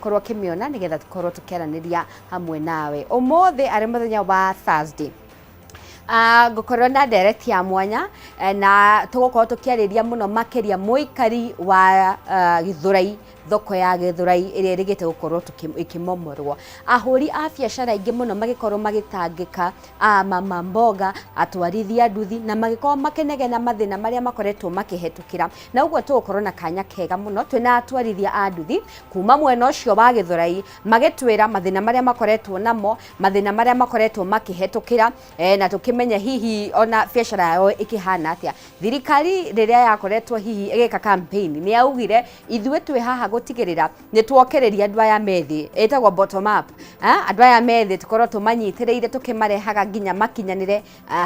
Korwo akĩmĩona nĩgetha tũkorwo tũkĩaranĩria hamwe nawe ũmũthĩ arĩ mũthenya wa Thursday. Ngũkorwo na ndereti ya mwanya na tũgũkorwo tũkĩarĩria mũno makĩria mũikari wa Gĩthũrai, thoko ya Gĩthũrai ĩrĩa ĩrĩgĩte gũkorwo ĩkĩmomorwo. Ahũri a biacara aingĩ mũno magĩkorwo magĩtangĩka, a mama mboga, atwarithia nduthi na magĩkorwo makĩnegena mathĩna marĩa makoretwo makĩhetũkĩra. Na ũguo tũgũkorwo na kanya kega mũno twĩna atwarithia a nduthi kuma mwena ũcio wa Gĩthũrai magĩtwĩra mathĩna marĩa makoretwo namo, mathĩna marĩa makoretwo makĩhetũkĩra na tũkĩmenye hihi ona biacara yao ĩkĩhana atĩa. Thirikari rĩrĩa yakoretwo hihi ĩgĩka campaign nĩ yaugire ithuĩ twĩ haha gũtigĩrĩra nĩ twokĩrĩria andũ aya methĩ, ĩtagwo bottom up, andũ aya methĩ tũkorwo tũmanyitĩrĩire tũkĩmarehaga nginya makinyanĩre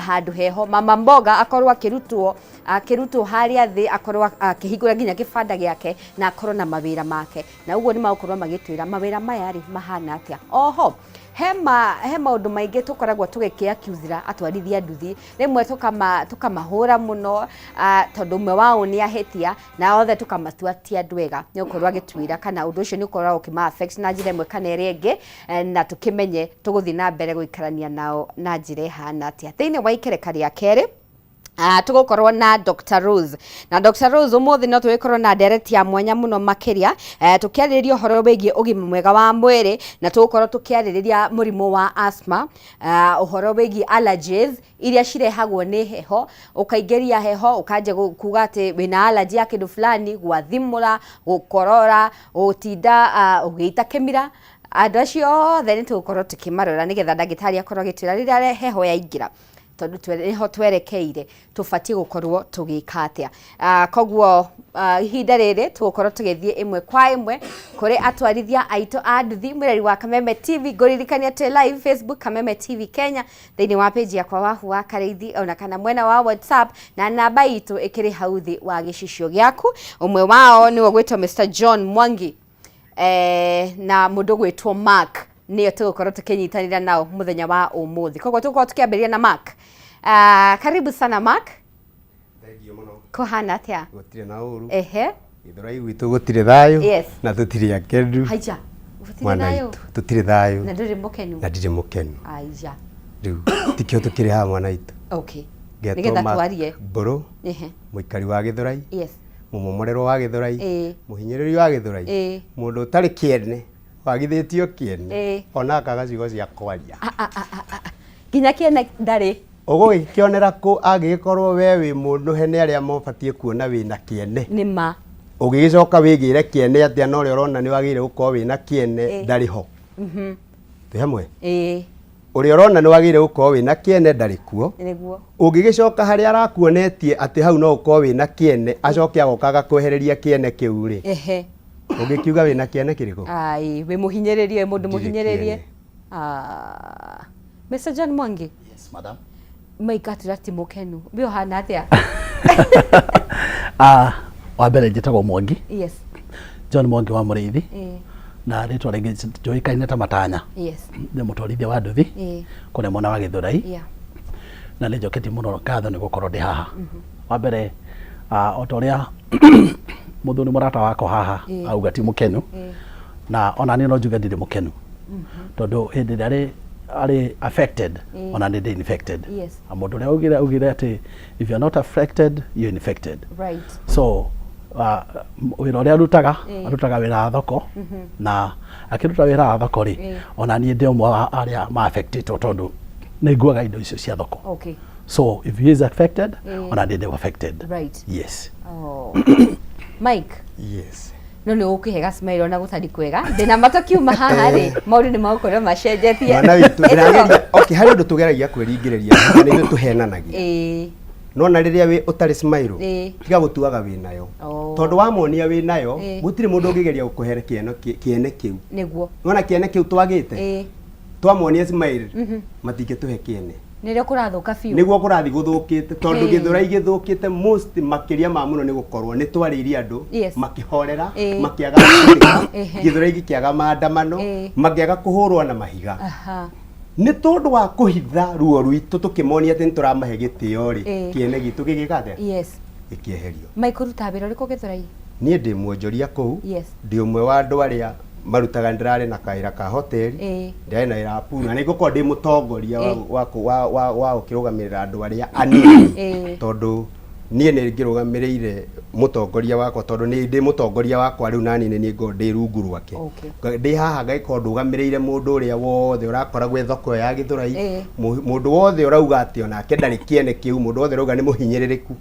handũ heho. Mama mboga akorwo akĩrutwo harĩa thĩ, akorwo akĩhingũra nginya kĩbanda gĩake na akorwo na mawĩra make. Na ũguo nĩ magũkorwo magĩtwĩra mawĩra maya rĩ mahana atĩa. Oho he maũndũ maingĩ tũkoragwo tũgĩkĩ-accuse-ra atwarithia nduthi, rĩmwe tũkamahũra mũno tondũ ũmwe wao nĩ ahĩtia na othe tũkamatua ti andũ ega. Nĩ ũkorwo agĩtwĩra kana ũndũ ũcio nĩ ũkoragwo ũkĩma affect na njĩra ĩmwe kana ĩrĩa ĩngĩ, na tũkĩmenye tũgũthiĩ na mbere gũikarania nao na njĩra ĩhana atĩa. Thĩinĩ wa ikereka rĩa kerĩ, tũgũkorwo na Dr. Rose. Na Dr. Rose ũmũthĩ no tũgĩkorwo na ndereti ya mwanya mũno makĩria, tũkĩarĩrĩria ũhoro wĩgiĩ ũgima mwega wa mwĩrĩ na tũgũkorwo tũkĩarĩrĩria mũrimũ wa asthma, ũhoro wĩgiĩ allergies iria cirehagwo nĩ heho, ũkaingĩria heho ũkanjia kuga atĩ wĩna allergy ya kĩndũ fulani, gwathimũra, gũkorora, gũtinda ũgĩita kĩmira. Andũ acio othe nĩ tũgũkorwo tũkĩmarora nĩgetha ndagĩtarĩ akorwo agĩtwĩra rĩrĩa heho yaingĩra, tondũ nĩho twerekeire, tũbatiĩ gũkorwo tũgĩka atĩa. Koguo ihinda rĩrĩ tũgũkorwo tũgĩthiĩ ĩmwe kwa ĩmwe kũrĩ atwarithia aitũ a nduthi. Mwĩrori wa Kameme TV, ngũririkania twĩ live Facebook Kameme TV Kenya, thĩinĩ wa page yakwa Wahu wa Karĩithi, ona kana mwena wa WhatsApp, na namba itũ ĩkĩrĩ hau thĩ wa gĩcicio gĩaku. Ũmwe wao nĩwe ũgwĩtwo Mr John Mwangi, na mũndũ ũgwĩtwo Mark, nĩyo tũgũkorwo tũkĩnyitanĩra nao mũthenya wa ũmũthĩ. Koguo tũgũkorwo tũkĩambĩrĩria na Mark. Karibu sana Mark. Thengiũ mũno. Kũhana atĩa? Gũtirĩ na ũru. Ehe. Gĩthũrai gwitũ gũtirĩ thayũ. Yes. Na tũtirĩ akenu. Haija. Gũtirĩ Mwana thayũ. witũ, tũtirĩ thayũ. Na ndũrĩ mũkenu. Na ndirĩ mũkenu. Aija. Rĩu tikĩo tũkĩrĩ haha mwana witũ. Okay. Ngetwo Nĩgetha Mark twarie. Mbũrũ, Ehe. mũikari wa Gĩthũrai. Yes. Mũmomorerwo wa Gĩthũrai. Ĩĩ. Mũhinyĩrĩrio wa Gĩthũrai. Ĩĩ. Mũndũ ũtarĩ kĩene. Wagithĩtio kĩene. Ĩĩ. Ona akaga ciugo cia kwaria. Nginya kĩene ndarĩ. Ũgũgĩkĩonera kũ angĩgĩkorwo we wĩ mũnũhe nĩ arĩa mabatiĩ kuona wĩna kĩene. Nĩ ma. Ũgĩgĩcoka wĩgĩre kĩene atĩa na ũrĩa ũrona nĩ wagĩrĩire gũkorwo wĩna kĩene Ĩĩ. ndarĩ ho. Twĩ hamwe? Ĩĩ. Ũrĩa ũrona nĩ wagĩrĩire gũkorwo wĩna kĩene ndarĩ kuo. Nĩguo. Ũngĩgĩcoka harĩa arakuonetie atĩ hau no ũkorwo wĩna kĩene, acoke agoka agakwehereria kĩene kĩu rĩ. Ehe. Ũngĩkiuga wĩna kĩene kĩrĩkũ? Ai, wĩ mũhinyĩrĩrie, mũndũ Ndirĩ mũhinyĩrĩrie. kĩene. Mr. John Mwangi. Yes, madam. Maikatira ti mũkenu. We ũhana atĩa? Wa mbere njĩtagwo Mwangi. Yes. John Mwangi wa Mũrĩithi. Na rĩtwa rĩngĩ njũĩkaine ta Matanya. Yes. Nĩ mũtwarithia wa nduthi. Kũrĩa mwena wa Gĩthũrai. Yeah. Na nĩ njoketie mũno ngatho nĩ gũkorwo ndĩ haha. Wa mbere, o ta ũrĩa mũthuri mũrata wakwa haha auga ti mũkenu. Na ona niĩ no njuge ndirĩ mũkenu. Tondũ hĩndĩ ĩrĩa arĩ affected, ona nĩ ndĩ infected. Yes. Na mũndũ ũrĩa augire atĩ if you are not affected, you are infected. Right. So, wĩra ũrĩa arutaga, arutaga wĩra wa thoko, na akĩruta wĩra wa thoko rĩ, ona niĩ ndĩ ũmwe wa arĩa ma affectĩtwo tondũ nĩ nguaga indo icio cia thoko. Okay. So if he is affected, ona niĩ ndĩ affected. Right. Yes. Oh. Mike. Yes. No nĩ ũkĩhe ga smile ona gũtari kwega. Ndĩna ma tũkiuma haha rĩ, maũndũ nĩ magũkorwo macenjetie. Mwana witũ, ndĩrageria, okay, harĩ ũndũ tũgeragia kwĩringĩrĩria, na nĩ ithuĩ tũhenanagia. Ĩĩ. Nona rĩrĩa wĩ ũtarĩ smile, Ĩĩ. tiga gũtuaga wĩ nayo. Oh. Tondũ wamuonia wĩ nayo, Ĩĩ. gũtirĩ mũndũ ũngĩgeria gũkũhe kĩene kĩu. Nĩguo. Nona kĩene kĩu twagĩte, Ĩĩ. twamuonia smile, matingĩtũhe kĩene. Nĩrĩo kũrathũka biũ. Nĩguo kũrathiĩ gũthũkĩte, tondũ Ĩĩ. Gĩthũrai gĩthũkĩte most makĩria ma mũno nĩ gũkorwo nĩ twarĩirie andũ, Yes. makĩhorera, Ĩĩ. makĩaga gũtuĩka, Ehe. Gĩthũrai gĩkĩaga maandamano, Ĩĩ. makĩaga kũhũrwo na mahiga. Aha. Nĩ tondũ wa kũhitha ruo rwitũ tũkĩmonia atĩ nĩ tũramahe gĩtĩo rĩ, Ĩĩ. kĩene gitũ gĩgĩka atĩa? Yes. Gĩkĩeherio. Mike ũrutaga wĩra ũrĩkũ Gĩthũrai? Niĩ ndĩ mwonjoria kũu, Yes. ndĩ ũmwe wa andũ arĩa Marutaga ndĩrarĩ na kawĩra ka hoteli, ndĩrarĩ na wĩra wa pool, na nĩngũkorwo ndĩ mũtongoria wa wa gũkĩrũgamĩrĩra andũ arĩa anini, tondũ niĩ nĩ ngĩrũgamĩrĩire mũtongoria wakwa, tondũ nĩ ndĩ mũtongoria wakwa rĩu, nani nĩ niĩ ngoragwo ndĩ rungu rwake. Ndĩ haha ngagĩkorwo ndũgamĩrĩire mũndũ ũrĩa wothe ũrakoragwo e thoko ĩyo ya Gĩthũrai, mũndũ wothe ũrauga atĩ onake ndarĩ kĩene kĩu, mũndũ wothe ũrauga nĩ mũhinyĩrĩrĩku.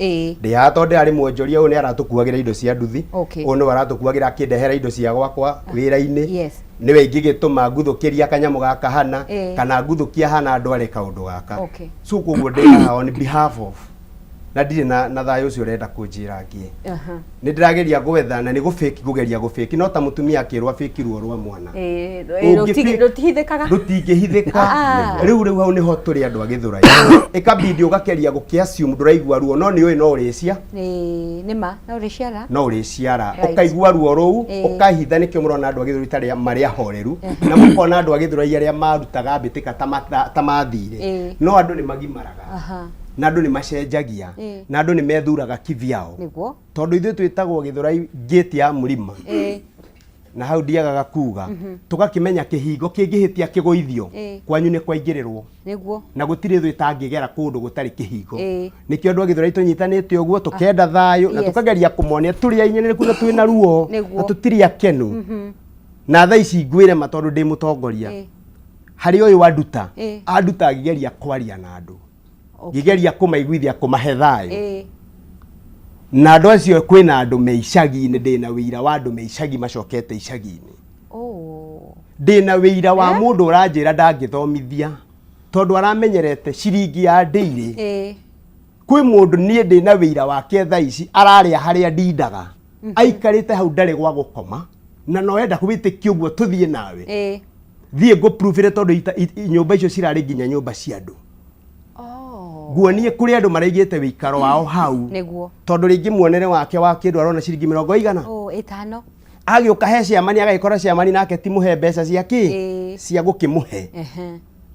Ndĩ haha tondũ ndĩrarĩ mwonjoria, ũyũ nĩ aratũkuagĩra indo cia nduthi, ũyũ nĩwe aratũkuagĩra akĩndehera indo cia gwakwa wĩra-inĩ, nĩwe ingĩgĩtũma nguthũkĩria kanyamũ gaka hana, kana nguthũkia hana ndware kaũndũ gaka. So koguo ndĩ haha on behalf of, na ndirĩ na thayũ ũcio ũrenda kũnjĩra ngĩe. Nĩ ndĩrageria gwetha na nĩ gũbĩki, ngũgeria gũbĩki, no ta mũtumia akĩrwo abĩki ruo rwa mwana. Rũtihithĩkaga. Rũtingĩhithĩka. Rĩu hau nĩho tũrĩ andũ a Gĩthũrai, ĩkabidi ũgakeria gũkĩ assume ndũraigua ruo, no nĩ ũĩ no ũrĩcia. Ĩĩ, nĩ ma no ũrĩciara. No ũrĩciara. Ũkaigua ruo rũu, ũkahitha. Nĩkĩo mũrona andũ a Gĩthũrai tarĩa marĩ ahoreru, na mũkona andũ a Gĩthũrai arĩa marutaga mbĩtĩka ta mathire, no andũ nĩ magimaraga, na andũ nĩ macenjagia, na andũ nĩ methuraga kivyao, tondũ ithuĩ twĩtagwo Gĩthũrai gate ya mũrima, na hau ndiagaga kuga tũgakĩmenya kĩhingo kĩngĩhĩtia kĩgũithio, kwanyu nĩ kwaingĩrĩrwo, na gũtirĩ thũ ĩtangĩgera kũndũ gũtarĩ kĩhingo. Nĩkĩo andũ a Gĩthũrai tũnyitanĩte ũguo, tũkenda thayũ, na tũkageria kũmonia tũrĩ ainyanĩrĩku na twĩna ruo, na tũtirĩ akenu. Na thaa ici ngwĩre ma, tondũ ndĩ mũtongoria, harĩ ũyũ anduta, anduta ngĩgeria kwaria na andũ, ngĩgeria kũmaiguithia, kũmahe thayũ, na andũ acio kwĩna andũ me icagi-inĩ. Ndĩna wĩira wa andũ me icagi macokete icagi-inĩ. Ndĩna wĩira wa mũndũ ũranjĩra ndangĩthomithia tondũ aramenyerete ciringi ya ndĩirĩ. Kwĩ mũndũ niĩ ndĩna wĩira wake thaa ici ararĩa harĩa ndindaga, aikarĩte hau, ndarĩ gwa gũkoma, na no enda wĩtĩkie ũguo tũthiĩ nawe, thiĩ ngũpruvĩre, tondũ nyũmba icio cirarĩ nginya nyũmba cia andũ. Nguonie kũrĩ andũ maraigĩte wĩikaro wao hau, tondũ rĩngĩ muonere wake wa kĩndũ arona ciringi mĩrongo igana, Oh, ĩtano. Agĩũka he ciamani agagĩkora ciamani nake ti mũhe mbeca cia kĩ, cia gũkĩmũhe.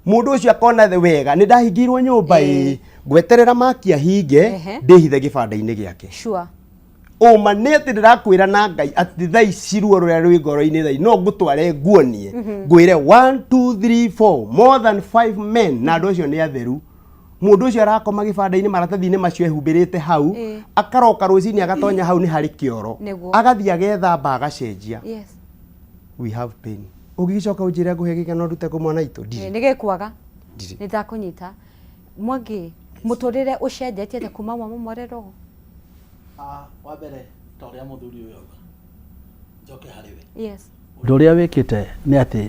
Mũndũ ũcio akona wega nĩ ndahingĩirwo nyũmba, ĩ ngweterera maki ahinge, ndĩhithe gĩbanda-inĩ gĩake. Ũma nĩ atĩ ndĩrakwĩra na Ngai atĩ thaa ici ruo rũrĩa rwĩ ngoro-inĩ thaa ici no ngũtware nguonie, ngwĩre 1 2 3 4, more than 5 men, na andũ acio nĩ atheru. Mũndũ ũcio arakoma gĩbanda-inĩ, maratathi-inĩ macio ehumbĩrĩte hau, akaroka rũcinĩ agatonya hau nĩ harĩ kĩoro, agathiĩ agethamba, agacenjia. We have pain. Ũngĩgĩcoka ũnjĩre ngũhe gĩkeno ndute kũ, mwana itũ? Ndirĩ. Nĩ gĩkwaga. Ndirĩ. Nĩ ndakũnyita. Mwangi, mũtũrĩre ũcenjetie atĩa kuma wamomorerwo? Wa mbere, ta ũrĩa mũthuri ũyũ auga, njoke harĩ we. Ũndũ ũrĩa wĩkĩte nĩ atĩ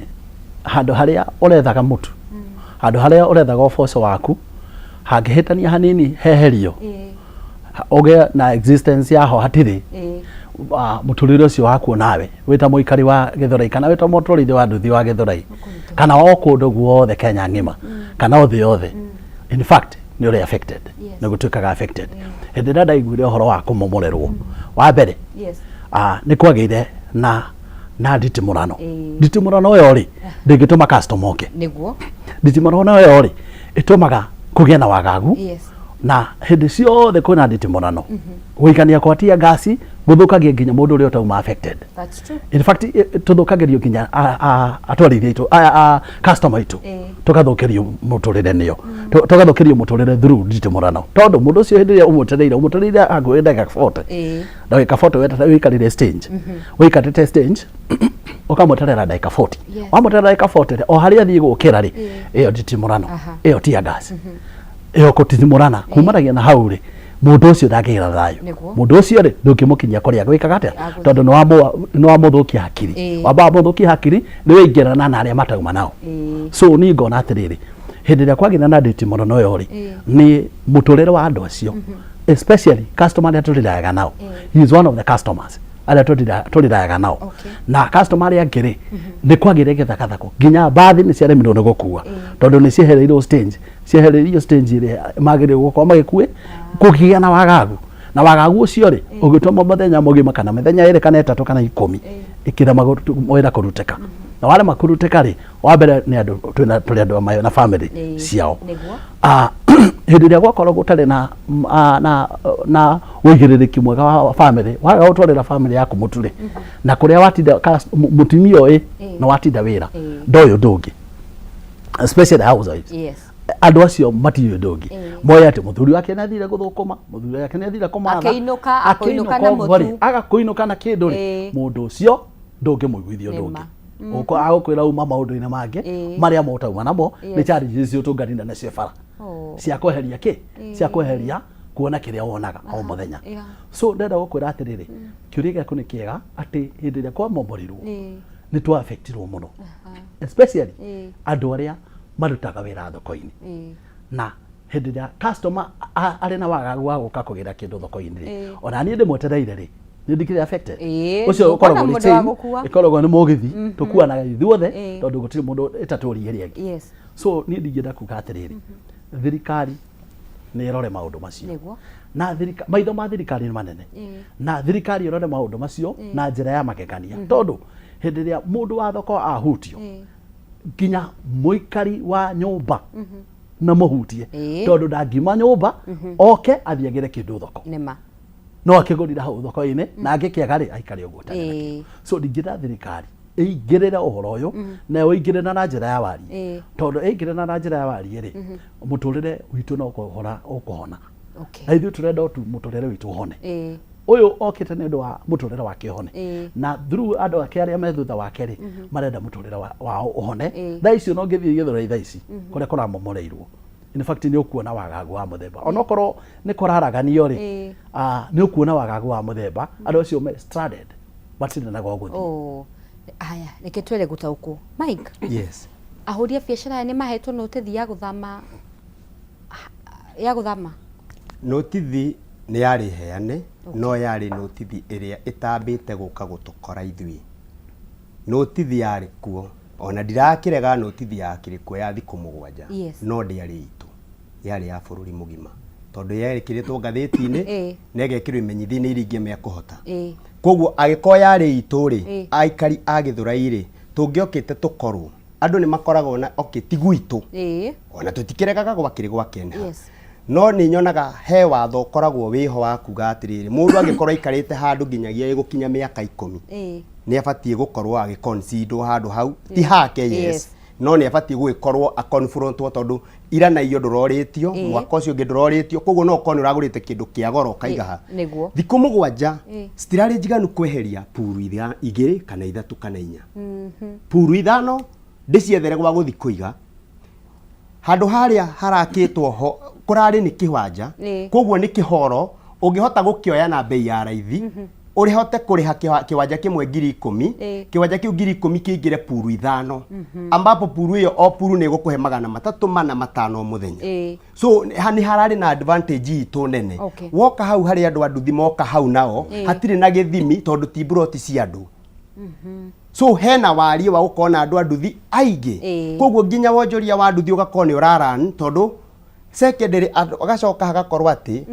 handũ harĩa ũrethaga mũtu, handũ harĩa ũrethaga ũboco waku, hangĩhĩtania hanini heherio, ũgĩe na existence yaho hatirĩ, mũtũrĩre ũcio waku nawe wĩ ta mũikari wa Gĩthũrai, kana wĩ ta mũtwarithia wa nduthi wa Gĩthũrai, kana o kũndũ guothe Kenya ng'ima, kana o thĩ yothe, in fact nĩ ũrĩ affected. Nĩ gũtuĩkaga affected. Hĩndĩ ĩrĩa ndaiguire ũhoro wa kũmomorerwo wa mbere, nĩ kwagĩire na nditimũrano. Nditimũrano ĩyo rĩ, ndĩngĩtũma customer oke. Nditimũrano ĩyo rĩ, ĩtũmaga kũgĩe na wagagu. Na hĩndĩ ciothe kwĩna nditimũrano, gũikania kwa tear gas gũthũkagia nginya mũndũ ũrĩa ũtauma affected. That's true. In fact, tũthũkagĩrio nginya atwarithia aitũ, a customer aitũ, tũgathũkĩrio mũtũrĩre nĩo. Tũgathũkĩrio mũtũrĩre through nditimũrano, tondũ mũndũ ũcio hĩndĩ ĩrĩa ũmwetereire hakuhĩ ndagĩka 40, ndagĩka 40 weterere ũikarĩre stage, ũikarĩte stage ũkamweterera ndagĩka 40. Wamweterera ndagĩka 40 rĩ, o harĩa athiĩ gũkĩra rĩ, ĩyo nditimũrano, ĩyo tear gas, ĩyo kũtitimũrana kumanagia na hau rĩ, mũndũ ũcio ndangĩgĩra thayũ. Mũndũ ũcio rĩ, ndũngĩmũkinyia kũrĩa gwĩkaga atĩa, Agũthiĩ. Tondũ nĩ wamũthũkia hakiri. Wamba wamũthũkia hakiri, nĩ waingĩrana na arĩa matauma nao. So niĩ ngona atĩrĩrĩ, hĩndĩ ĩrĩa kwagĩra na nditimũrano ĩyo rĩ, nĩ mũtũrĩre wa andũ acio, especially customer arĩa tũrĩrayaga nao. He is one of the customers arĩa tũrĩrayaga nao. Na customer arĩa angĩ rĩ, nĩ kwagĩire gĩthagathako, nginya mbathi nĩ ciaremirwo nĩ gũkua, tondũ nĩ ciehereirwo stage, ciehereirio stage ĩrĩa magĩrĩirwo gũkorwo magĩkue. Kũgĩa na wagagu, na wagagu ũcio rĩ, ũgĩtũma mũthenya mũgima kana mĩthenya 2 kana 3 kana 10 ĩkĩrema wĩra kũrutĩka. Na warema kũrutĩka rĩ, wa mbere nĩ andũ twĩna tũrĩ andũ na family ciao. Hĩndĩ ĩrĩa gwakorwo gũtarĩ na na na ũigĩrĩrĩki mwega wa family, waga gũtwarĩra family yaku mũtu rĩ, na kũrĩa watinda mũtumia ũĩ na watinda wĩra, ndoĩ ũndũ ũngĩ, especially housewives. Andũ acio matiũĩ ũndũ ũngĩ, moĩ atĩ mũthuri wake nĩ athire gũthũkũma, mũthuri wake nĩ athire kũmatha. Akĩinũka, akũinũka na ũguo rĩ, mũtu. Agakũinũka na kĩndũ rĩ, mũndũ ũcio ndũngĩmũiguithia ũndũ ũngĩ. Ũko agũkwĩra uma maũndũ-inĩ mangĩ marĩa motauma namo nĩ challenges icio tũnganire nacio bara cia kweheria kĩ, cia kweheria kuona kĩrĩa wonaga o mũthenya. So ndenda gũkwĩra atĩrĩrĩ, kĩũria gĩaku nĩ kĩega, atĩ hĩndĩ ĩrĩa kwamomorirwo nĩ twa affectirwo mũno, especially andũ arĩa marutaga wĩra thoko-inĩ. Na hĩndĩ ĩrĩa customer arĩ na wagagu wa gũka kũgĩra kĩndũ thoko-inĩ rĩ, ona niĩ ndĩmwetereire rĩ, nĩ ndikĩrĩ affected. Ũcio Ndũkuona ũkoragwo nĩ mũndũ wa chain, gũkua. ĩkoragwo nĩ mũgithi tũkuanaga ithuothe, tondũ gũtirĩ mũndũ ĩtatũria ĩrĩa ĩngĩ. So niĩ ndingĩenda kuga atĩrĩrĩ, thirikari nĩ ĩrore maũndũ macio. Na maitho ma thirikari nĩ manene, na thirikari ĩrore maũndũ macio na njĩra ya magegania, tondũ hĩndĩ ĩrĩa mũndũ wa thoko ahutio, nginya mũikari wa nyũmba na mũhutie, tondũ ndangiuma nyũmba oke athiĩ agĩre kĩndũ thoko. Nĩma. No akĩgũrira hau thoko-inĩ, na angĩkĩaga rĩ, aikare ũguo atarĩ na kĩndũ. So ndingĩenda thirikari ĩingĩrĩre ũhoro ũyũ, na ĩingĩrĩre na njĩra ya wariĩ, tondũ ĩingĩrĩra na njĩra ya wariĩ rĩ, mũtũrĩre witũ no kũhona ũkũhona. Na ithuĩ tũrenda o tu mũtũrĩre witũ ũhone. Ũyũ okĩte nĩ ũndũ wa mũtũrĩre wake ũhone, na through andũ ake arĩa me thutha wake rĩ, marenda mũtũrĩre wao ũhone. Thaa icio no ngĩthiĩ Gĩthũrai thaa ici kũrĩa kũramomoreirwo, in fact nĩ ũkuona wagagu wa mũthemba, onokorwo nĩ kũraraganio rĩ, nĩ ũkuona wagagu wa mũthemba, andũ acio me stranded, matirĩ na gwa gũthiĩ. Oh. Haya, reke twere gũtaũkwo. Mike, Yes. Ahũri a biacara aya nĩ mahetwo notithi ya gũthama, ya gũthama? Notithi nĩ yarĩ heane, no yarĩ notithi ĩrĩa ĩtambĩte gũka gũtũkora ithuĩ. Notithi yarĩ kuo, ona ndirakĩrega, notithi yakĩrĩ kuo ya thikũ 7, no ndĩarĩ itũ, yarĩ ya bũrũri mũgima, tondũ yekĩrĩtwo ngathĩti-inĩ na ĩgekĩrwo imenyithia-inĩ iria ingĩ mekũhota. Koguo angĩkorwo yarĩ itũ rĩ, aikari a Gĩthũrai rĩ, tũngĩokĩte tũkorwo andũ nĩ makoragwo na okay, ti gwitũ, ona tũtikĩregaga gwakĩrĩ gwa Kenha, no nĩ nyonaga he watho ũkoragwo wĩho wa kuga atĩrĩrĩ, mũndũ angĩkorwo aikarĩte handũ nginyagia ĩgũkinya mĩaka 10, nĩ abatiĩ gũkorwo agĩconsiderwo handũ hau ti hake, yes, no nĩ abatiĩ gũgĩkorwo aconfrontwo, tondũ ira na iyo ndũrorĩtio, mwaka ũcio ũngĩ ndũrorĩtio, koguo no ũkorwo nĩ ũragũrĩte kĩndũ kĩa goro ũkaiga ha. Thikũ 7 citirarĩ njiganu kweheria puru 2 kana 3 kana 4. Puru 5 ndĩciethere gwa gũthi kũiga handũ harĩa harakĩtwo ho kũrarĩ nĩ kĩwanja, koguo nĩ kĩhoro ũngĩhota gũkĩoya na bei ya raithi, ũrĩhote kũrĩha kĩwanja kĩmwe 10,000. Kĩwanja kĩu 10,000 kĩingĩre puru 5, ambapo puru ĩyo o puru nĩ ĩgũkũhe 300, 400, 500 o mũthenya. So nĩ hararĩ na advantage itũ nene. Woka hau harĩ andũ a nduthi moka hau nao, hatirĩ na gĩthimi tondũ ti mburoti cia andũ, so hena wariĩ wa gũkorwo na andũ a nduthi aingĩ. Koguo nginya wonjoria wa nduthi ũgakorwo nĩ ũraran, tondũ secondary agacoka hagakorwo atĩ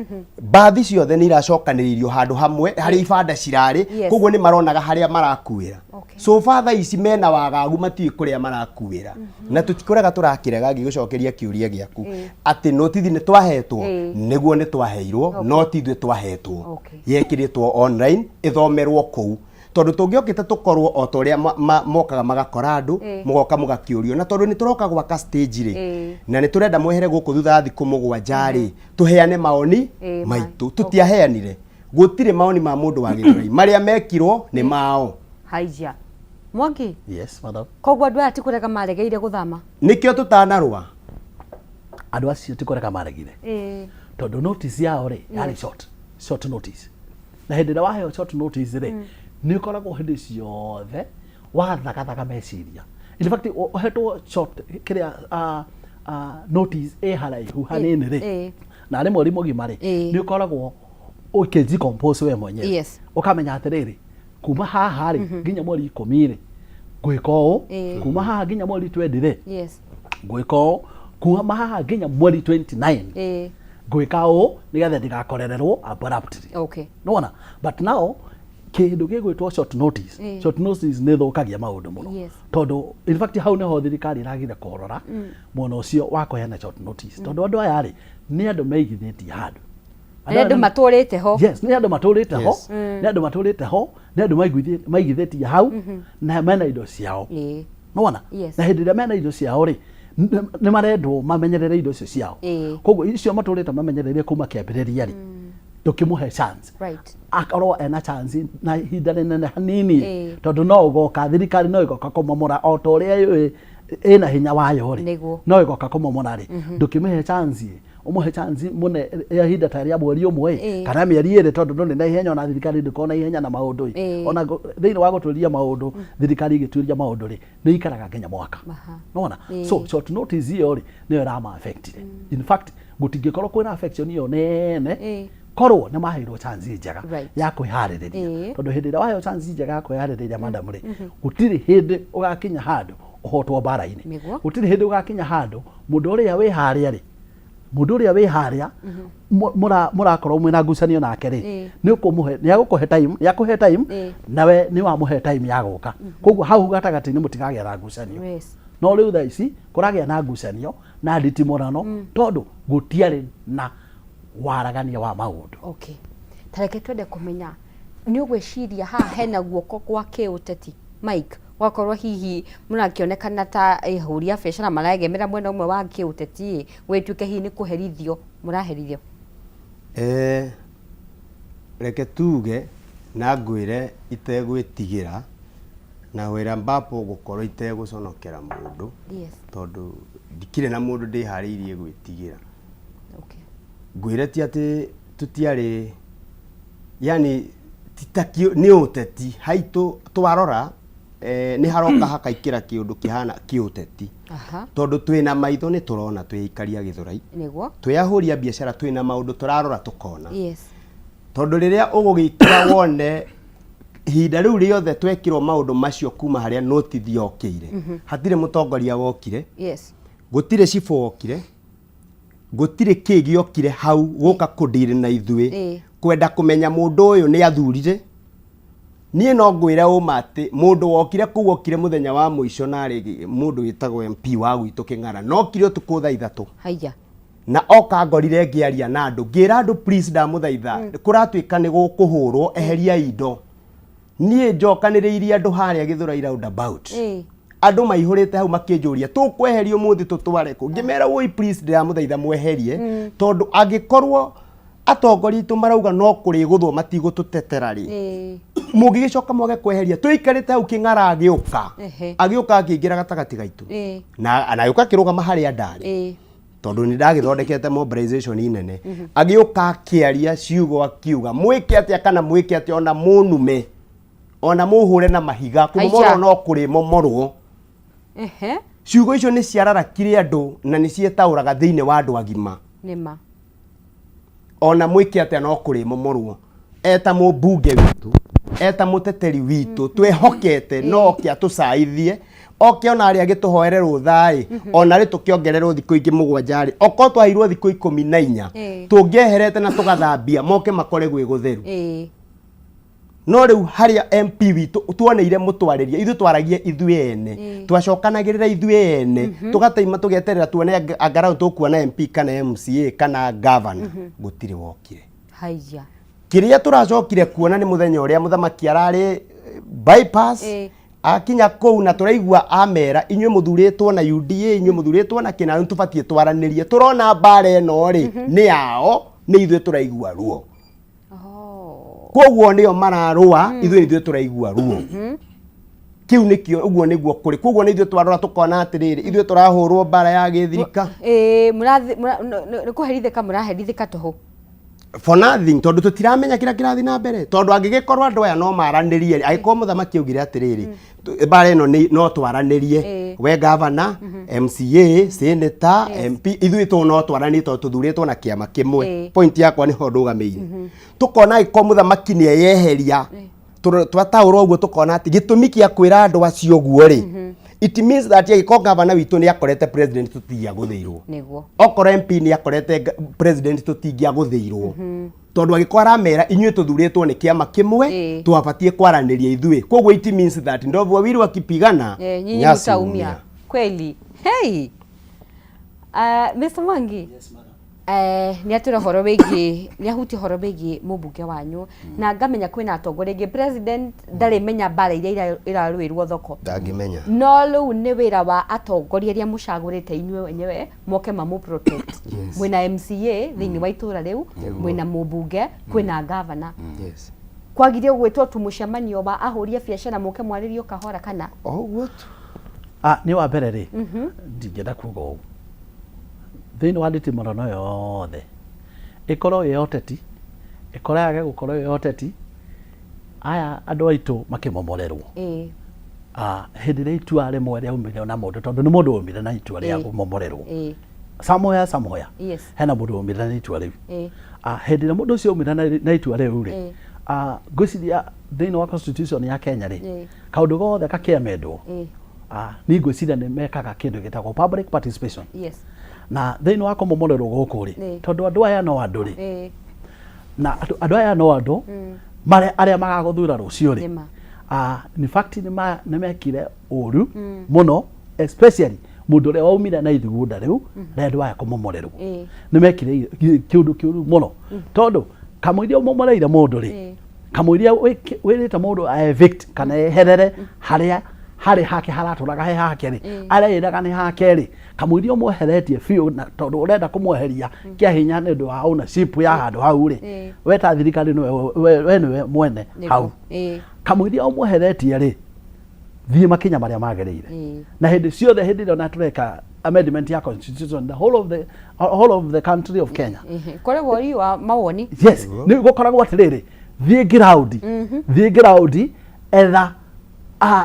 mbathi ciothe nĩ iracokanĩrĩirio handũ hamwe harĩa ibanda cirarĩ. Koguo nĩ maronaga harĩa marakuĩra. So far thaa ici mena wagagu, matiũĩ kũrĩa marakuĩra, na tũtikũrega tũrakĩrega. Ngĩgũcokeria kĩũria gĩaku atĩ notithi nĩ twahetwo, nĩguo nĩ twaheirwo, no ti ithuĩ twahetwo. Yekĩrĩtwo online ĩthomerwo kũu, tondũ tũngĩokĩte tũkorwo o ta ũrĩa mokaga magakora andũ, mũgoka mũgakĩũrio, na tondũ nĩ tũroka gwaka stage rĩ, na nĩ tũrenda mwehere gũkũ thutha wa thikũ 7 rĩ, tũheane maoni maitũ. Tũtiaheanire, gũtirĩ maoni ma mũndũ wa Gĩthũrai, marĩa mekirwo nĩ mao. Haija Mwangi. Yes, madam. Koguo andũ aya ti kũrega maregeire gũthama? Nĩkĩo tũtanarũa. Andũ acio ti kũrega maregire, tondũ notice yao rĩ yarĩ short, short notice, na hĩndĩ ĩrĩa waheo short notice rĩ, nĩ ũkoragwo hĩndĩ ciothe wathagathaga meciria. In fact, ũhetwo short kĩrĩa notice ĩ haraihu hanini rĩ, na arĩ mweri mũgima rĩ, nĩ ũkoragwo ũkĩjicompose we mwenyewe, ũkamenya atĩrĩrĩ, kuma haha rĩ nginya mweri 10 rĩ, ngwĩka ũũ, kuma haha nginya mweri 20 rĩ, ngwĩka ũũ, kuma haha nginya mweri 29 ngwĩka ũũ, nĩgetha ndigakorererwo abruptly. Nĩwona? But now Kĩndũ gĩgwĩtwo short notice, short notice nĩ ĩthũkagia maũndũ mũno. Tondũ in fact hau nĩho thirikari ĩragire kũrora mwena ũcio wa kũheana short notice, tondũ andũ aya rĩ, nĩ andũ meigithĩtie handũ. Nĩ andũ matũrĩte ho. Yes, nĩ andũ matũrĩte ho, nĩ andũ matũrĩte ho, nĩ andũ maigithĩtie hau na mena indo ciao. Nĩwona? Na hĩndĩ ĩrĩa mena indo ciao rĩ, nĩ marendwo mamenyerere indo icio ciao. Koguo icio matũrĩte mamenyereire kuma kĩambĩrĩria rĩ, ndũkĩmũhe chance akorwo ena chance na ihinda rĩnene hanini, tondũ no ũgoka, thirikari no ĩgoka kũmomora o ta ũrĩa yũĩ ĩna hinya wayo rĩ, no ĩgoka kũmomora rĩ, ndũkĩmĩhe chance, ũmũhe chance mũne ya ihinda ta rĩa mweri ũmwe kana mĩeri 2, tondũ ndũrĩ na ihenya, ona thirikari ndĩkoragwo na ihenya na maũndũ ĩ. Ona thĩinĩ wa gũtuĩria maũndũ, thirikari ĩgĩtuĩria maũndũ rĩ, nĩ ikaraga nginya mwaka. Nĩwona? So short notice ĩyo rĩ, nĩyo ĩrama affectire. In fact gũtingĩkorwo kwĩna affection ĩyo nene korwo nĩ maheirwo chance njega ya kwĩharĩrĩria, tondũ hĩndĩ ĩrĩa waheo chance njega ya kwĩharĩrĩria, madam rĩ, gũtirĩ hĩndĩ ũgakinya handũ ũhotwo mbara-inĩ. Gũtirĩ hĩndĩ ũgakinya handũ mũndũ ũrĩa wĩ harĩa rĩ, mũndũ ũrĩa wĩ harĩa mũrakorwo mwĩna ngucanio nake rĩ, nĩ ũkũmũhe, nĩ agũkũhe time, nĩ akũhe time, nawe nĩ wamũhe time ya gũka. Koguo hau gatagatĩ-inĩ mũtikagĩa na ngucanio. No rĩu thaa ici kũragĩa na ngucanio na nditimũrano tondũ gũtiarĩ na waragania wa maũndũ. Okay. Ta reke twende kũmenya, nĩ ũgwĩciria haha hena guoko kwa kĩũteti, Mike, gwakorwo hihi mũrakĩonekana ta ahũri a biacara maregemera mwena ũmwe wa kĩũteti ĩ, gwĩtuĩke hihi nĩ kũherithio mũraherithio? Reke tuge na ngwĩre itegwĩtigĩra na wĩra ambapo gũkorwo itegũconokera mũndũ, tondũ ndikĩrĩ na mũndũ ndĩharĩirie gwĩtigĩra. Ngwĩre ti atĩ tũtiarĩ, yani ti ta nĩ ũteti haitũ twarora, nĩ haroka hakaingĩra kĩũndũ kĩhana kĩũteti, tondũ twĩna maitho nĩ tũrona twĩ aikari a Gĩthũrai, twĩ ahũri a biacara, twĩna maũndũ tũrarora tũkona, tondũ rĩrĩa ũgũgĩikara wone ihinda rĩu rĩothe twekĩrwo maũndũ macio kuma harĩa notithi yokĩire, hatirĩ mũtongoria wokire, gũtirĩ cibũ wokire, gũtirĩ kĩ gĩokire hau gũka kũndiri na ithuĩ kwenda kũmenya mũndũ ũyũ nĩ athurire. Niĩ no ngwĩre ũma atĩ mũndũ wokire kũu okire mũthenya wa mũico, na arĩ mũndũ wĩtagwo MP wa gwitũ Kĩng'ara, na okire ũtukũ thaa 3. Haiya. Na oka ngorire ngĩaria na andũ, ngĩra andũ, "Please, ndamũthaitha, kũratuĩka nĩ gũkũhũrwo, eheria indo." Niĩ njokanĩrĩirie andũ harĩa Gĩthũrai roundabout, andũ maihũrĩte hau makĩnjũria, "Tũkweheria ũmũthĩ tũtware kũ?" Ngĩmera, "Woi, please, ndĩramũthaitha mweherie, tondũ angĩkorwo atongoria aitũ marauga no kũrĩgũthwo matigũtũtetera rĩ, mũngĩgĩcoka mwage kweheria." Tũikarĩte hau, Kĩng'ara agĩũka, agĩũka akĩingĩra gatagatĩ gaitũ, na agĩũka akĩrũgama harĩa ndarĩ, tondũ nĩ ndagĩthondekete mobilization nene. Agĩũka akĩaria ciugo akiuga, "Mwĩke atĩa kana mwĩke atĩa, ona mũnume, ona mũhũre na mahiga, kũmomorwo Aica. no kũrĩmomorwo." Ciugo icio nĩ ciararakire andũ na nĩ cietaũraga thĩinĩ wa andũ agima. Nĩma. Ona mwĩke atĩa no kũrĩmomorwo. Eta mũmbunge witũ, eta mũteteri witũ twĩhokete, no oke atũcaithie, oke ona arĩa agĩtũhoere rũtha-ĩ, ona rĩ tũkĩongererwo thikũ ingĩ 7 rĩ, okorwo twaheirwo thikũ 14, tũngĩeherete na tũgathambia moke makore gwĩ gũtheru. No rĩu harĩa MP witũ tuoneire mũtwarĩria, ithuĩ twaragia ithuĩ ene, twacokanagĩrĩra ithuĩ ene, tũgataima tũgeterera tuone angarau tũkuona MP kana MCA kana governor, gũtirĩ wokire. Haiya. Kĩrĩa tũracokire kuona nĩ mũthenya ũrĩa mũthamaki ararĩ bypass, akinya kũu na tũraigua amera, "Inyuĩ mũthurĩtwo na UDA, inyuĩ mũthurĩtwo na kĩna, nĩ tũbatiĩ twaranĩrie. Tũrona mbara ĩno rĩ nĩ yao, nĩ ithuĩ tũraigua ruo." Koguo nĩo mararũa, ithuĩ nĩ ithuĩ tũraigua ruo. Kĩu nĩkĩo, ũguo nĩguo kũrĩ. Koguo nĩ ithuĩ twarora tũkona atĩrĩrĩ, ithuĩ tũrahũrwo mbara ya gĩthirika Ĩĩ, nĩ kũherithĩka mũraherithĩka tũhũ. For nothing, tondũ tũtiramenya kĩrĩa kĩrathiĩ na mbere, tondũ angĩgĩkorwo andũ aya no maranĩrie, angĩkorwo mũthamaki augire atĩrĩrĩ, mbara ĩno no twaranĩrie, we governor, MCA, senator, MP, ithuĩ tũ no twaranĩrie tondũ tũthurĩtwo na kĩama kĩmwe. Point yakwa nĩho ndũgamĩire. Tũkona angĩkorwo mũthamaki nĩ eyeheria, twataũra ũguo tũkona atĩ gĩtũmi kĩa kwĩra andũ acio ũguo rĩ, It means that angĩkorwo gavana witũ nĩ akorete president tũtingĩagũthĩirwo. Nĩguo. Okorwo MP nĩ akorete president tũtingĩagũthĩirwo, tondũ angĩkorwo aramera inyuĩ tũthurĩtwo nĩ kĩama kĩmwe, twabatiĩ kwaranĩria ithuĩ. Koguo it means that ndovu wawili wakipigana, nyinyi nyasi mtaumia huumia. Kweli. Hey, Mr. Mwangi. Yes, madam. Nĩ atwĩra ũhoro wĩgiĩ, nĩ ahutia ũhoro wĩgiĩ mũmbunge wanyu, na ngamenya kwĩna atongoria aingĩ. President ndarĩ menya mbara iria irarũĩrwo thoko. Ndangĩmenya. No rĩu nĩ wĩra wa atongoria arĩa mũcagũrĩte inyuĩ wenyewe moke mamũ protect. Mwĩna MCA thĩinĩ wa itũra rĩu, mwĩna mũmbunge, kwĩna gavana. Kwagire gwĩtwo tu mũcemanio wa ahũri a biacara moke mwarĩrio kahora kana? O ũguo tu. Ah, nĩ wa mbere rĩ, ndingĩenda kuga ũũ thĩinĩ wa nditimũrano yothe, ĩkorwo ĩ ũteti, ĩkorwo yage gũkorwo ĩ ũteti, aya andũ aitũ makĩmomorerwo. Ah, hĩndĩ ĩrĩa itua rĩmwe rĩaumire na mũndũ, tondũ nĩ mũndũ waumire na itua rĩa kũmomorerwo somewhere somewhere, hena mũndũ waumire na itua rĩu. Ah, hĩndĩ ĩrĩa mũndũ ũcio aumire na itua rĩu rĩ, ah, ngwĩciria thĩinĩ wa constitution ya Kenya rĩ, kaũndũ gothe gakĩamendwo, ah, niĩ ngwĩciria nĩ mekaga kĩndũ gĩtagwo public participation. Na thĩinĩ wa kũmomorerwo gũkũ rĩ, tondũ andũ aya no andũ rĩ, na andũ aya no andũ marĩa arĩa magagũthura rũciũ rĩ. Nĩma. Ah, in fact nĩ mekire ũru mũno, especially mũndũ ũrĩa waumire na ithugunda rĩu rĩa andũ aya kũmomorerwo. Nĩ mekire kĩũndũ kĩũru mũno, tondũ kamũiria ũmomoreire mũndũ rĩ, kamũiria wĩrĩte mũndũ a evict kana eherere harĩa harĩ hake haratũraga he hake rĩ, areĩraga nĩ hake rĩ, kamũiria ũmweheretie biũ, na tondũ ũrenda kũmweheria kĩa hinya nĩ ũndũ wa ownership ya handũ hau rĩ, we ta thirikari nĩwe we nĩwe mwene hau. Kamũiria ũmweheretie rĩ, thiĩ makinya marĩa magĩrĩire. Na hĩndĩ ciothe, hĩndĩ ĩrĩa ona tũreka amendment ya constitution, the whole of the country of Kenya, Kũrĩ wori wa mawoni. Yes, nĩ gũkoragwo atĩrĩrĩ, thiĩ ground, thiĩ ground, etha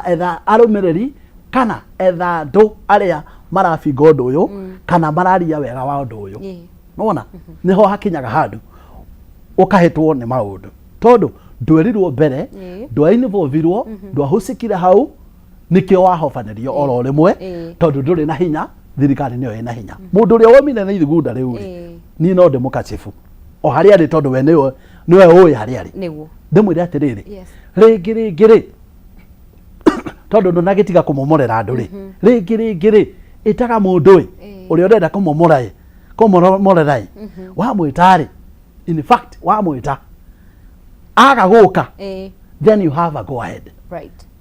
etha arũmĩrĩri kana etha andũ arĩa marabinga ũndũ ũyũ kana mararia wega wa ũndũ ũyũ. Nona nĩho hakinyaga handũ ũkahĩtwo nĩ maũndũ, tondũ ndwerirwo mbere, ndwainvolvirwo, ndwahũcikire hau, nĩkĩo wahobanĩrio oro rĩmwe, tondũ ndũrĩ na hinya, thirikari nĩyo ĩna hinya. Mũndũ ũrĩa womire na ithugunda rĩu rĩ, niĩ no ndĩmũkacibu o harĩa arĩ, tondũ we nĩwe ũĩ harĩa arĩ. Ndĩmwĩre atĩrĩrĩ, rĩngĩ rĩngĩ rĩ, tondũ ndũnagĩtiga kũmomorera andũ rĩ, rĩngĩ rĩngĩ rĩ, ĩtaga mũndũ ĩ ũrĩa ũrenda kũmomora ĩ, kũmomorera ĩ, wamwĩta rĩ, in fact wamwĩta aga gũka, then you have a go ahead.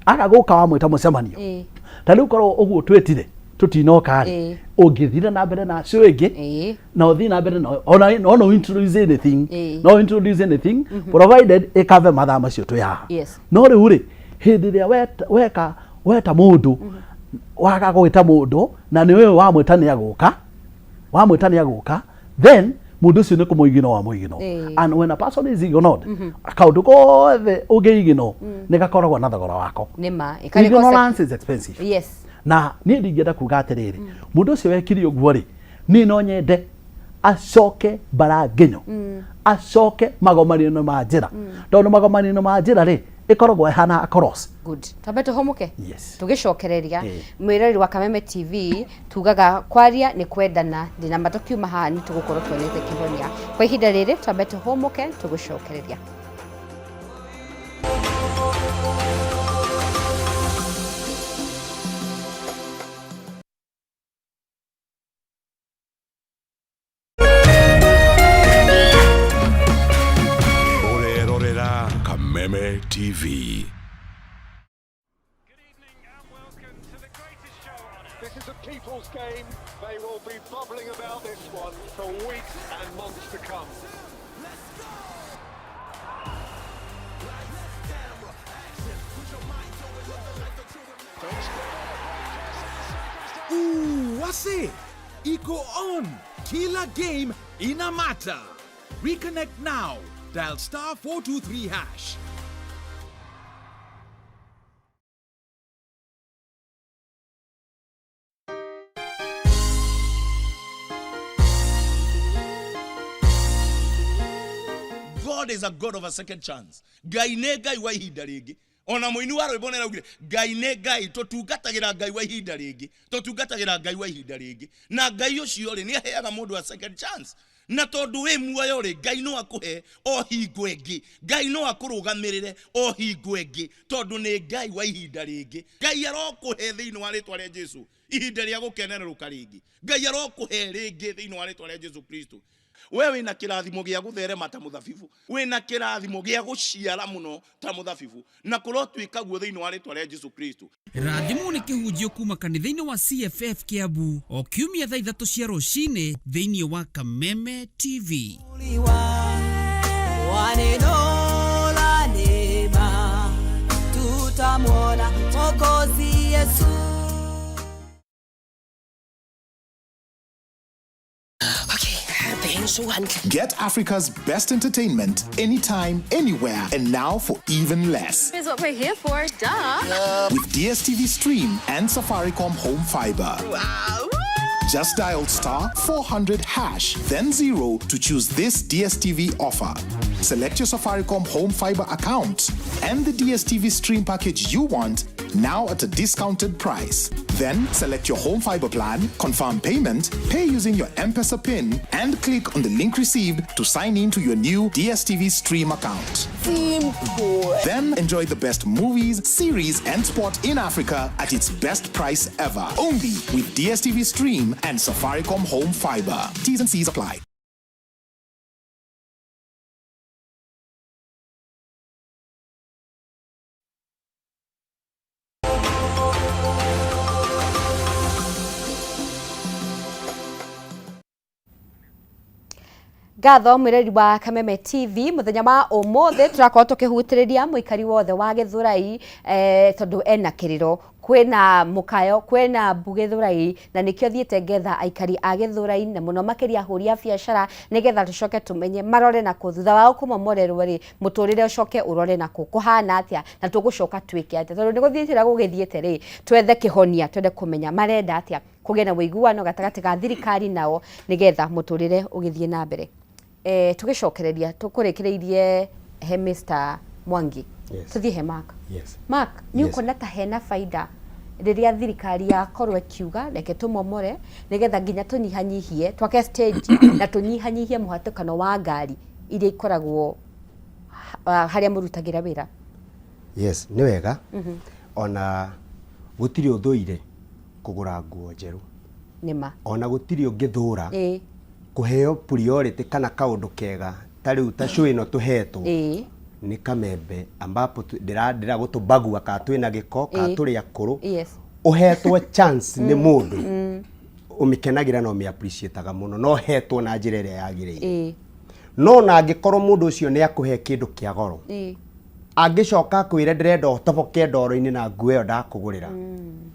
Aga gũka wamwĩta mũcemanio, ta rĩu korwo ũguo twĩtire tũtinoka rĩ, ũngĩthire na mbere na acio ĩngĩ, na ũthiĩ na mbere na ona no no introduce anything, no introduce anything provided ĩkave mathaa macio twĩ haha. No rĩu rĩ, hĩndĩ ĩrĩa weka weta mũndũ, waga gwĩta mũndũ na nĩ ũyũ wamwĩta nĩ agũka, wamwĩta nĩ agũka, then mũndũ ũcio nĩ kũmũignore wamũignore. And when a person is ignored, kaũndũ gothe ũngĩignore nĩ gakoragwo na thogora wako. Nĩma. Ĩkarĩ Ignorance is expensive. Na niĩ ndingĩenda kuga atĩrĩrĩ, mũndũ ũcio wekire ũguo rĩ, niĩ no nyende acoke mbaranginyo, acoke magomanio ma njĩra, tondũ magomanio ma njĩra rĩ, ĩkoragwo ĩhana cross. Good, twambe tũhũmũke. Yes. Tũgĩcokereria mwĩrori wa Kameme TV, tugaga kwaria nĩ kwendana. Ndĩna ma tũkiuma haha nĩ tũgũkorwo tuonete kĩhonia. Kwa ihinda rĩrĩ twambe tũhũmũke, tũgũcokereria. Ũrerorera Kameme TV. This is a people's game. They will be bubbling about this one for weeks and months to come. Ooh, wase iko on. Kila game ina matter. Reconnect now. Dial *423#. God is a God of a second chance. Ngai nĩ Ngai wa ihinda rĩngĩ. Ona mũini wa rwĩmbo nĩaraugire Ngai nĩ Ngai, tũtungatagĩra Ngai wa ihinda rĩngĩ, tũtungatagĩra Ngai wa ihinda rĩngĩ, na Ngai ũcio rĩ nĩaheaga mũndũ a second chance. Na tondũ wĩ muoyo rĩ, Ngai no akũhe o hingo ĩngĩ, Ngai no akũrũgamĩrĩre o hingo ĩngĩ, tondũ nĩ Ngai wa ihinda rĩngĩ. Ngai arokũhe thĩinĩ wa rĩtwa rĩa Jesu ihinda rĩa gũkenerũka rĩngĩ. Ngai arokũhe rĩngĩ thĩinĩ wa rĩtwa rĩa Jesu Kristo. We wĩna kĩrathimo gĩa gũtherema ta mũthabibu, wĩna kĩrathimo gĩa gũciara mũno ta mũthabibu, na kũrotuĩka guo thĩinĩ wa rĩtwa rĩa Jesu Kristo. Rathimwo nĩ kĩhunjio kuma kanitha-inĩ wa CFF Kiambu o kiumia thaa ithatũ cia rũcinĩ thĩinĩ wa Kameme TV. Wa neno la neema tutamwona Mwokozi Yesu. Get Africa's best entertainment anytime, anywhere, and now for even less. Is what we're here for, duh. With DSTV Stream and Safaricom Home Fiber. Wow. Just dial star 400 hash, then 0 to choose this DSTV offer. Select your Safaricom Home Fiber account and the DSTV Stream package you want now at a discounted price. Then select your home fiber plan, confirm payment, pay using your M-Pesa PIN, and click on the link received to sign in to your new DSTV Stream account. Simple. Then enjoy the best movies, series, and sport in Africa at its best price ever. Only with DSTV Stream and Safaricom Home Fiber. T's and C's apply. Ngatho mwireri wa Kameme TV muthenya wa umuthi turakorwo tukihutiriria muikari wothe wa Githurai tondu ena kiriro kwina mukayo kwina mbu Githurai na nikio thiete ngetha aikari a Githurai na muno makiria ahuri a biacara nigetha tucoke tumenye marore na ku thutha wao kumomorerwo ri muturire ucoke urore na ku kuhana atia na tugucoka twike atia tondu ni guthiete ra gugithiete ri twethe kihonia twende kumenya marenda atia kugĩa na ũiguano gatagatĩ ga thirikari nao nigetha muturire ugithie na mbere. Tugicokereria tukurekereirie he Mr Mwangi. Yes. Tuthie he Mark. Yes. Mark, ni Yes. ukona ta hena faida riria thirikari yakorwo ĩkiuga reke tũmomore nigetha nginya tũnyihanyihie twake stage na tũnyihanyihie mũhatĩkano wa ngari iria ikoragwo harĩa mũrutagĩra wĩra. Yes, nĩ wega. Ona gũtirĩ ũthũire kũgũra nguo njerũ. Nĩma. Ona gũtirĩ ũngĩthũra kũheo priority kana kaũndũ kega ta rĩu ta show ĩno tũhetwo nĩ Kamembe ambapo ndĩra gũtũbagua kana twĩna gĩko kana tũrĩ akũrũ. Yes. Ũhetwo chance nĩ mũndũ ũmĩkenagira na ũmĩ-appreciate-aga mũno no hetwo na njĩra ĩrĩa yagĩrĩire. No na angĩkorwo mũndũ ũcio nĩ akũhe kĩndũ kĩa goro angĩcoka akwĩre ndĩrenda ũtoboke ndoro-inĩ na nguo ĩyo ndakũgũrĩra,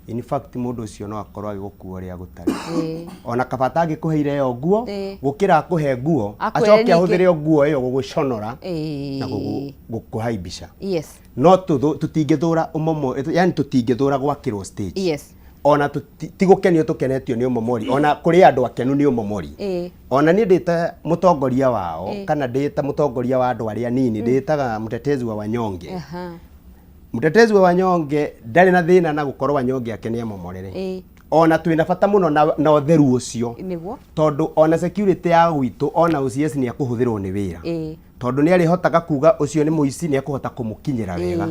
in fact mũndũ ũcio no akorwo agĩgũkua ũrĩa gũtarĩ. Ona kaba atangĩkũheire ĩyo nguo gũkĩra akũhe nguo Akwĩre acoke ningĩ. ahũthĩre o nguo ĩyo gũgũconora na gũkũhaimbisha. Yes. No tũtingĩthũra ũmomo, yani tũtingĩthũra gwakĩrwo stage. Yes. Ona ti gũkenio tũkenetio nĩ ũmomori, ona kũrĩ andũ akenu nĩ ũmomori. Ona niĩ ndĩ ta mũtongoria wao kana ndĩ ta mũtongoria wa andũ arĩa nini, ndĩtaga mtetezi wa wanyonge. Mtetezi wa wanyonge ndarĩ na thĩna na gũkorwo wanyonge ake nĩ amomorere. Ona twĩna bata mũno na ũtheru ũcio. Nĩguo. Tondũ ona security ya gwitũ ona OCS nĩ ekũhũthĩrwo nĩ wĩra. Tondũ nĩ arĩhotaga kuga ũcio nĩ mũici nĩ ekũhota kũmũkinyĩra wega.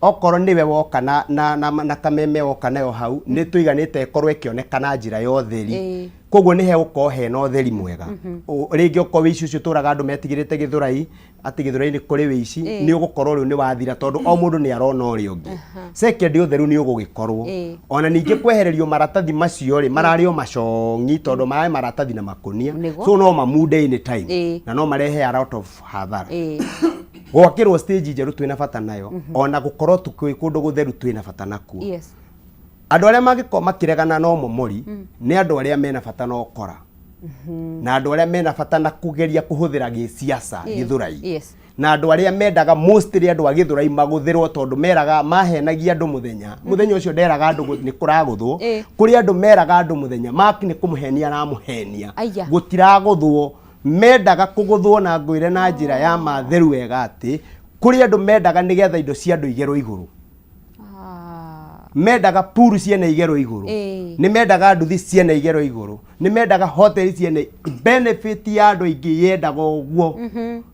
Okorwo nĩwe woka na Kameme woka nayo hau nĩ tũiganĩte ĩkorwo ĩkĩoneka na njĩra ya ũtheri. Koguo nĩ hegũkorwo hena ũtheri mwega. Rĩngĩ okorwo wĩici ũcio tũraga andũ metigĩrĩte Gĩthũrai atĩ Gĩthũrai nĩ kũrĩ wĩici nĩ ũgũkorwo rĩu nĩ wathira tondũ o mũndũ nĩ arona ũrĩa ũngĩ. Second ũtheru nĩ ũgũgĩkorwo. Ona ningĩ kwehererio maratathi macio rĩ mararĩ o macong'i tondũ mararĩ maratathi na makũnia. So no mamunde anytime na no marehe a lot of hathara. Gwakĩrwo stage njerũ twĩna bata nayo ona gũkorwo twĩ kũndũ gũtheru twĩna bata nakuo. Yes. Andũ arĩa mangĩkorwo makĩregana na ũmomori nĩ andũ arĩa mena bata na ũkora na andũ arĩa mena bata na kũgeria kũhũthĩra gĩsiasa Gĩthũrai. Yes. Na andũ arĩa mendaga mostly andũ a Gĩthũrai magũthĩrwo tondũ meraga mahenagia andũ mũthenya mũthenya ũcio nderaga andũ nĩ kũragũthwo. Kũrĩ andũ meraga andũ mũthenya Mark nĩ kũmũhenia aramũhenia gũtiragũthwo mendaga kũgũthwo na ngwĩre na njĩra ya matheru wega atĩ kũrĩ andũ mendaga nĩgetha indo cia andũ igerwo igũrũ. Mendaga puru ciene igero igũrũ. Nĩ mendaga nduthi ciene igero igũrũ, nĩ mendaga hoteli ciene benefit ya andũ aingĩ yendaga ũguo.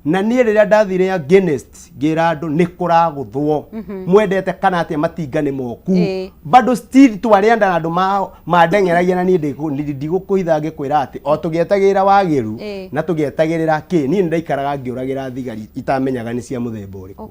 Na niĩ rĩrĩa ndathire against, ngĩra andũ nĩ kũragũthwo, mwendete kana atĩa, matinga nĩ moku. Bado still twarĩ na andũ mandeng'eragia na niĩ ndigũkũhitha ngĩkwĩra atĩ o tũgĩetagĩrĩra wagĩru na tũgĩetagĩrĩra kĩ, niĩ nĩ ndaikaraga ngĩũragĩra thigari itamenyaga nĩ cia mũthemba ũrĩkũ,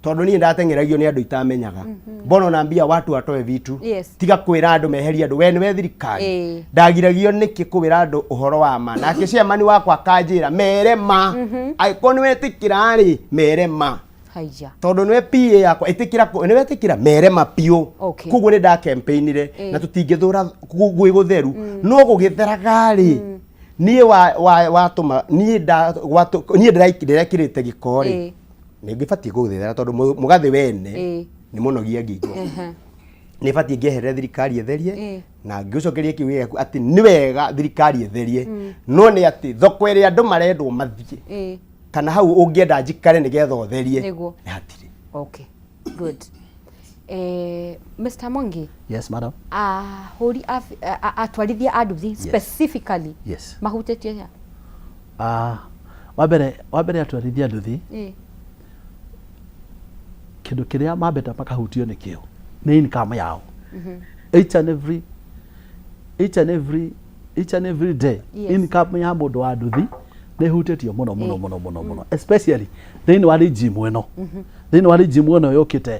tondũ niĩ ndateng'eragio nĩ andũ itamenyaga. Mbona naambia watu watoe vitu? Tiga kwĩra andũ meherie andũ, we nĩwe thirikari. Ndagiragio nĩkĩ kwĩra andũ ũhoro wa ma? Nake chairman wakwa akanjĩra mere ma, angĩkorwo nĩ wetĩkĩra rĩ, mere ma. Haya. Tondũ nĩwe PA yakwa ĩtĩkĩra nĩwe ĩtĩkĩra mere ma biũ. Koguo nĩ ndacampaignire na tũtingĩthũra gwĩ gũtheru, no gũgĩtheraga rĩ, niĩ watũma niĩ niĩ ndĩrekĩrĩte gĩko rĩ, nĩ ngĩbatiĩ gũthera tondũ mũgathĩ wene nĩ mũnogia ngingo. Nĩ batiĩ ngĩeherere thirikari ĩtherie na ngĩũcokerie kiugo gĩaku atĩ nĩ wega thirikari ĩtherie, no nĩ atĩ thoko ĩrĩa andũ marendwo mathiĩ kana hau ũngĩenda njikare nĩgetha ũtherie, nĩ hatirĩ. Okay, good. Mr. Mwangi. Yes, madam. Ahũri atwarithia a nduthi specifically mahutĩtio atĩa? Ah, wa mbere atwarithia nduthi, kĩndũ kĩrĩa mambĩte makahutio nĩkĩo nĩ income yao each and every day. Income ya mũndũ wa nduthi nĩ ĩhutĩtio mũno mũno mũno mũno mũno, especially thĩinĩ wa regime ĩno, thĩinĩ wa regime ĩno yũkĩte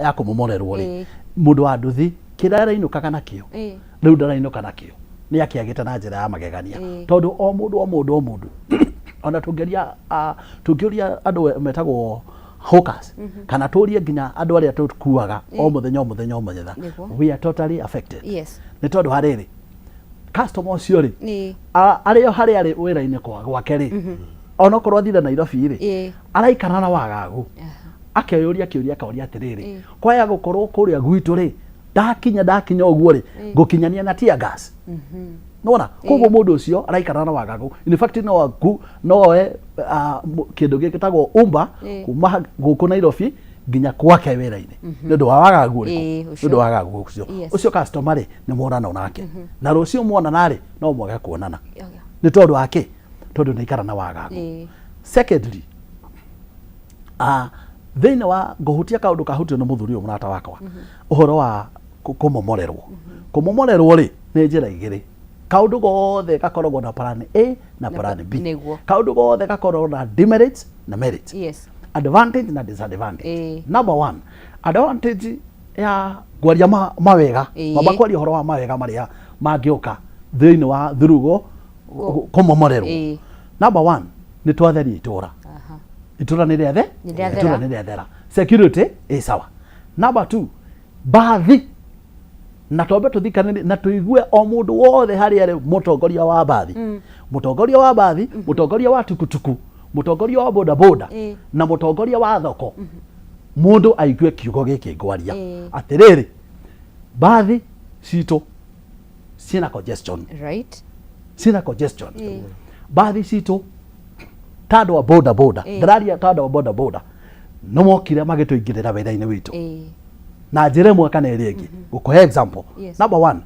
ya kũmomorerwo rĩ, mũndũ wa nduthi kĩrĩa arainũkaga nakĩo rĩu ndarainũka nakĩo, nĩ akĩagĩte na njĩra ya magegania, tondũ o mũndũ o mũndũ o mũndũ, ona tũngĩaria, tũngĩũria andũ metagwo hawkers, kana tũrie nginya andũ arĩa tũkuaga o mũthenya o mũthenya o mũthenya, we are totally affected. Nĩ tondũ wa rĩrĩ, customer ũcio rĩ, arĩ o harĩa arĩ wĩra-inĩ gwake rĩ, onokorwo athire Nairobi rĩ, araikara na wagagu, akeyũria kĩũria, akoria atĩrĩrĩ, kwaya gũkorwo kũrĩa gwitũ rĩ, ndakinya ũguo rĩ, ngũkinyania na tear gas. Nona koguo mũndũ ũcio araikara na wagagu. In fact, no aku no oe kĩndũ gĩtagwo Uber kuma gũkũ Nairobi nginya gwake wĩra-inĩ nĩ ũndũ wa wagagu ũrĩkũ? Ĩĩ, nĩ ũcio. Ũndũ wa wagagu ũcio. Ũcio customer rĩ, nĩ monana nake na rũciũ mwonana rĩ, no mwage kuonana. Nĩ tondũ wa kĩ? Tondũ nĩ ikara na wagagu. Secondly, thĩinĩ wa ngũhutia kaũndũ kahutio nĩ mũthuri ũyũ mũrata wakwa, ũhoro wa kũmomorerwo. Kũmomorerwo rĩ, nĩ njĩra igĩrĩ. Kaũndũ gothe gakoragwo na plan A na plan B. Kaũndũ gothe gakoragwo na demerits na merits, advantage na disadvantage. Number one, advantage ya ngwaria mawega, kwamba kwaria ũhoro wa mawega marĩa mangĩũka thĩinĩ wa thurugo kũmomorerwo. Number one, nĩ twatheria itũra. Itũra nĩ rĩathe Nĩ rĩathera. Itũra nĩ rĩathera, security ĩ sawa. Number two, mbathi, na twambe tũthikanĩrie na tũigue o mũndũ wothe harĩa arĩ, mũtongoria wa mbathi, mũtongoria wa mbathi, mũtongoria wa tukutuku, mũtongoria wa bodaboda na mũtongoria wa thoko, mũndũ aigue kiugo gĩkĩ ngwaria, atĩrĩrĩ, mbathi citũ ciĩna congestion. Ciĩna congestion. Mbathi citũ, ta andũ a boda boda, ndĩraria ta andũ a boda boda, nĩ mokire magĩtũingĩrĩra wĩra-inĩ witũ na njĩra ĩmwe kana ĩrĩa ĩngĩ. Gũkũhe example. Number one,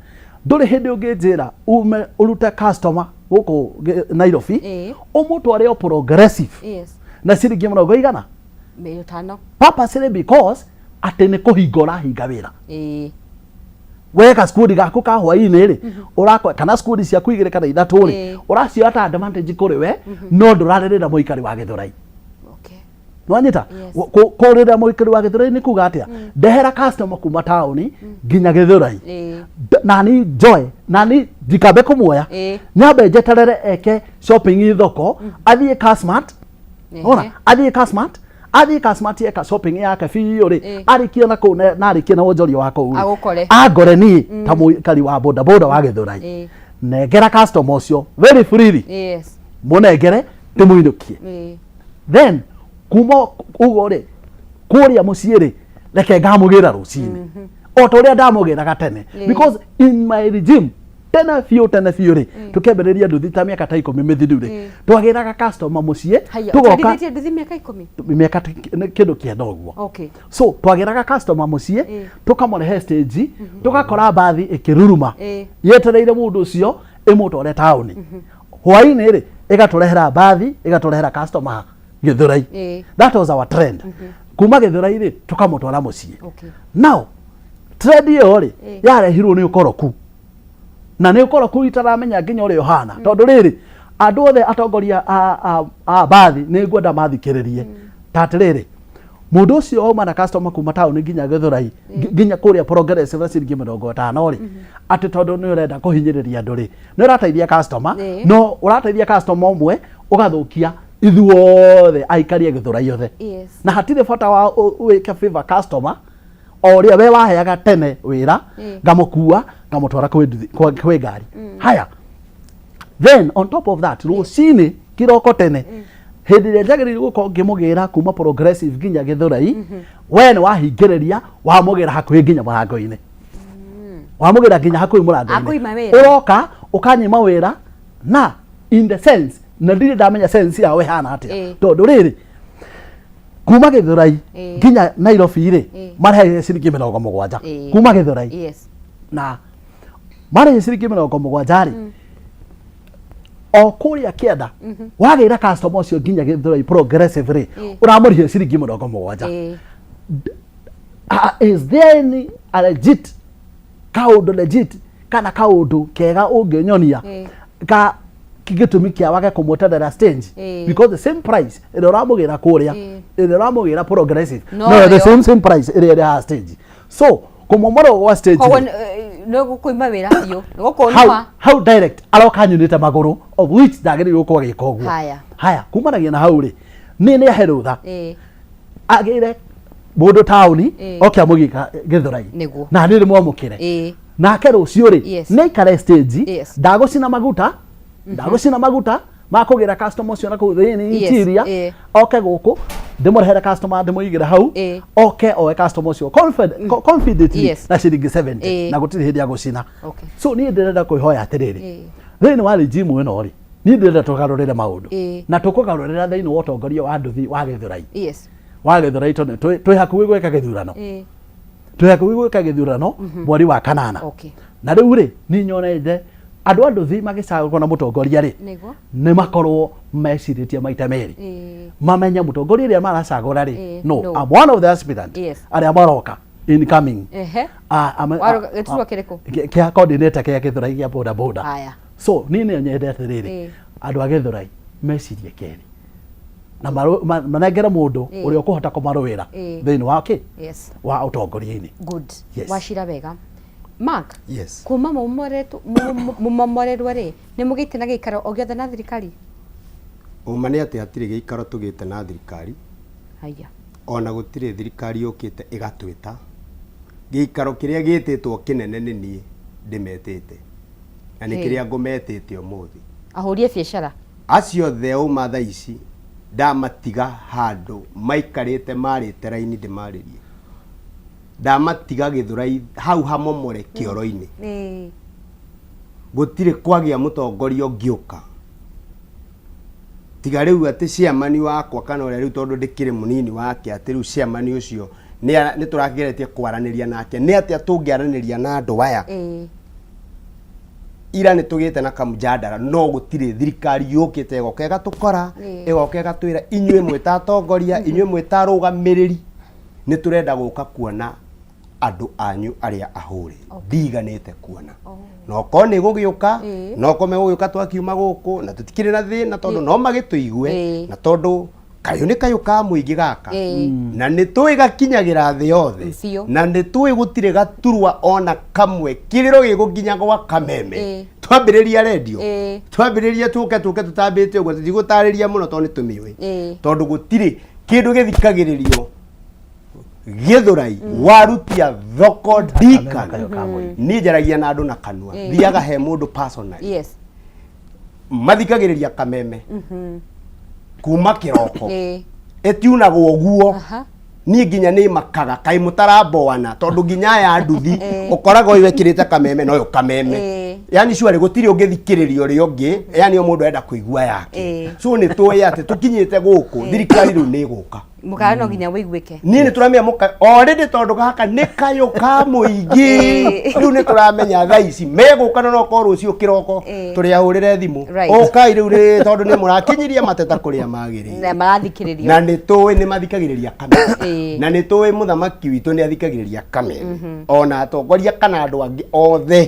ndũrĩ hĩndĩ ũngĩnjĩra ume ũrute customer gũkũ Nairobi, ũmũtware o Progressive na ciringi mĩrongo igana 5. Purposely, because atĩ nĩ kũhinga ũrahinga wĩra. Weka skundi gaku ka hwainĩ rĩ, ũrakwa kana skundi ciaku igĩrĩ kana ithatũ rĩ, ũracioya ta advantage kũrĩ we, no ndũrarĩrĩra mũikari wa Gĩthũrai. Nwanyita? Yes. Kũrĩra mũikari wa Gĩthũrai nĩ kuga atĩa? Ndehera customer kuma taũni nginya Gĩthũrai, nani njoe nani ndikambe kũmuoya, nyambe njeterere eke shopping thoko, athiĩ Kasmart. Ona athiĩ Kasmart, athiĩ Kasmart, eka shopping yake biũ rĩ, arĩkia na kũu na arĩkia na wonjoria wa kũu rĩ, Agũkore. Angore niĩ ta mũikari wa bodaboda wa Gĩthũrai, nengera customer ũcio very freely, mũnengere ndĩmũinũkie. Then kuma ũguo rĩ, kũrĩa mũciĩ rĩ, reke ngamũgĩra rũcinĩ o ta ũrĩa ndamũgĩraga tene, because in my regime Tene biũ, tene biũ rĩ, tũkĩambĩrĩria nduthi ta mĩaka ta 10 mĩthiru rĩ, twagĩraga customer mũciĩ. Haya. Tũgoka. Ũtwarithĩtie nduthi mĩaka 10? Mĩaka kĩndũ 9 ũguo. So twagĩraga customer mũciĩ, tũkamũrehe stage, tũgakora mbathi ĩkĩruruma yetereire mũndũ ũcio ĩmũtware taũni. Hwainĩ rĩ, ĩgatũrehera mbathi, ĩgatũrehera customer Gĩthũrai. That was our trend. Kuma Gĩthũrai rĩ, tũkamũtwara mũciĩ. Now trend ĩyo rĩ, yarehirwo nĩ ũkoroku, na nĩ ũkoroku itaramenya nginya ũrĩa ũhana, tondũ rĩrĩ, andũ othe atongoria a mbathi nĩ ngwenda mathikĩrĩrie ta atĩrĩrĩ, mũndũ ũcio wauma na customer kuma taũni nginya Gĩthũrai, nginya kũrĩa Progressive na ciringi 50 rĩ, atĩ tondũ nĩ ũrenda kũhinyĩrĩria andũ rĩ, nĩ ũrateithia customer, no ũrateithia customer ũmwe, ũgathũkia ithuothe aikari a Gĩthũrai othe. Na hatirĩ bata wa wĩke favor customer o ũrĩa we waheaga tene wĩra, ngamũkua ngamũtwara kwĩ kwĩ ngari. Haya, then on top of that, rũcinĩ kĩroko tene, hĩndĩ ĩrĩa njagĩrĩirwo gũkorwo ngĩmũgĩra kuma Progressive nginya Gĩthũrai, we nĩ wahingĩrĩria, wamũgĩra hakuhĩ nginya mũrango-inĩ, wamũgĩra nginya hakuhĩ mũrango-inĩ. Akũima wĩra. Ũroka ũkanyima wĩra na in the sense na ndirĩ ndamenya sense yao ĩhana atĩa, tondũ rĩrĩ, kuma Gĩthũrai nginya Nairobi rĩ, marĩhagia ciringi 70. Kuma Gĩthũrai na marĩhe ciringi 70 rĩ, o kũrĩa kĩanda wagĩra customer ũcio nginya Gĩthũrai Progressive rĩ, ũramũrĩhia ciringi 70. Is there any a legit kaũndũ, legit kana kaũndũ kega ũngĩnyonia ka gĩtũmi kĩa wage kũmweterera stage? Because the same price ĩrĩa ũramũgĩra kũrĩa, ĩrĩa ũramũgĩra Progressive, no no the yo. same price ĩrĩa ĩrĩ haha stage. So kũmomorwo gwa stage Koguo rĩ, nĩ gũkũima wĩra biũ, nĩ hau gũkũnũa. Hau direct aroka nyunĩte magũrũ, of which ndagĩrĩirwo gũkorwo agĩka ũguo. Haya. Haya, kumanagia na hau rĩ, nĩ ahe rũtha agĩre mũndũ taũni, oke amũgĩka Gĩthũrai na nĩ rĩmwamũkĩre nake rũciũ rĩ, nĩ aikare stage. Ndagũcina maguta, ndagũcina maguta makũgĩra customer ũcio na kũu thĩinĩ interior, oke gũkũ ndĩmũrehere customer, ndĩmũigĩre hau, oke oe customer ũcio confidently na ciringi 70, na gũtirĩ hĩndĩ agũcina. So niĩ ndĩrenda kwĩhoya atĩrĩrĩ, thĩinĩ wa regime ĩno rĩ, niĩ ndĩrenda tũgarũrĩre maũndũ, na tũkũgarũrĩra thĩinĩ wa ũtongoria wa nduthi wa Gĩthũrai, wa Gĩthũrai, tondũ twĩ hakuhĩ gwĩka gĩthurano, twĩ hakuhĩ gwĩka gĩthurano mweri wa kanana. Na rĩu rĩ, niĩ nyonete andũ a nduthi magĩcagũrwo na mũtongoria rĩ, nĩ makorwo mecirĩtie maita merĩ, mamenye mũtongoria ũrĩa maracagũra rĩ, no, no. I'm one of the aspirant arĩa maroka incoming. Gĩturwa kĩrĩkũ? Kĩa coordinator kĩa Gĩthũrai gĩa boda boda. Haya. So niĩ nĩ nyende atĩrĩrĩ, andũ a Gĩthũrai mecirie kerĩ na manengere mũndũ ũrĩa ũkũhota kũmarũĩra thĩinĩ wa kĩ wa ũtongoria-inĩ. Good. Yes. Wacira wega, Mark. Yes. Kuma mũmomorerwo rĩ, nĩ mũgĩte na gĩikaro o gĩothe na thirikari? Ũma nĩ atĩ hatirĩ gĩikaro tũgĩte na thirikari. Haya. Ona gũtirĩ thirikari yũkĩte ĩgatwĩta. Gĩikaro kĩrĩa gĩtĩtwo kĩnene nĩ niĩ ndĩmetĩte, na nĩ kĩrĩa ngũmetĩte ũmũthĩ. Ahũri a biacara. Acio othe ũma thaa ici ndamatiga handũ maikarĩte marĩte raini ndĩmarĩrie, ndamatiga Gĩthũrai hau hamomore kĩoro-inĩ. Gũtirĩ kwagĩa mũtongoria ũngĩũka tiga rĩu atĩ chairman wakwa kana ũrĩa rĩu, tondũ ndĩkĩrĩ mũnini wake, atĩ rĩu chairman ũcio nĩ tũrageretie kwaranĩria nake nĩ atĩa tũngĩaranĩria na andũ aya. Ira nĩ tũgĩte na kamjadara, no gũtirĩ thirikari yũkĩte ĩgoka ĩgatũkora, ĩgoka ĩgatwĩra, inyuĩ mwĩta atongoria, inyuĩ mwĩta arũgamĩrĩri, nĩ tũrenda gũka kuona andũ anyu arĩa ahũre. Ndiganĩte kuona na okorwo nĩ gũgĩũka, no okorwo megũgĩũka twakiuma gũkũ na tũtikĩrĩ na thĩna, tondũ no magĩtũigue, na tondũ kayũ nĩ kayũ ka mũingĩ gaka, na nĩ tũĩ gakinyagĩra thĩ yothe. Na nĩ tũĩ gũtirĩ gaturwa ona kamwe kĩrĩro gĩgũkinya gwa Kameme. Twambĩrĩria rendio, twambĩrĩria tũke tũke tũtambĩte ũguo, tũtigũtarĩria mũno tondũ nĩ tũmĩũĩ, tondũ gũtirĩ kĩndũ gĩthikagĩrĩrio Gĩthũrai warutia thoko ndikana. Kayũ ka mũingĩ. Niĩ njaragia na andũ na kanua, thiaga he mũndũ personally. Mathikagĩrĩria Kameme kuma kĩroko, ĩtiunagwo ũguo. Niĩ nginya nĩ makaga kaĩ mũtaramboana, tondũ nginya aya nduthi ũkoraga ũyũ ekĩrĩte kameme na ũyũ kameme. Yani surely gũtirĩ ũngĩthikĩrĩria ũrĩa ũngĩ, yani o mũndũ arenda kũigua yake. So nĩ tũĩ atĩ tũkinyĩte gũkũ, thirikari rĩu nĩ ĩgũka. Mũkayo no nginya wĩiguĩke. Niĩ nĩ tũramenya mũka already, tondũ gaka nĩ kayũ ka mũingĩ. Rĩu nĩ tũramenya thaa ici megũka, na no korwo rũciũ kĩroko tũrĩ ahũrĩre thimũ. Ũkai rĩu rĩ, tondũ nĩ mũrakinyirie mateta kũrĩa magĩrĩire. Na marathikĩrĩrio. Na nĩ tũĩ nĩ mathikagĩrĩria kameme. Na nĩ tũĩ mũthamaki witũ nĩ athikagĩrĩria kameme, ona atongoria kana andũ angĩ othe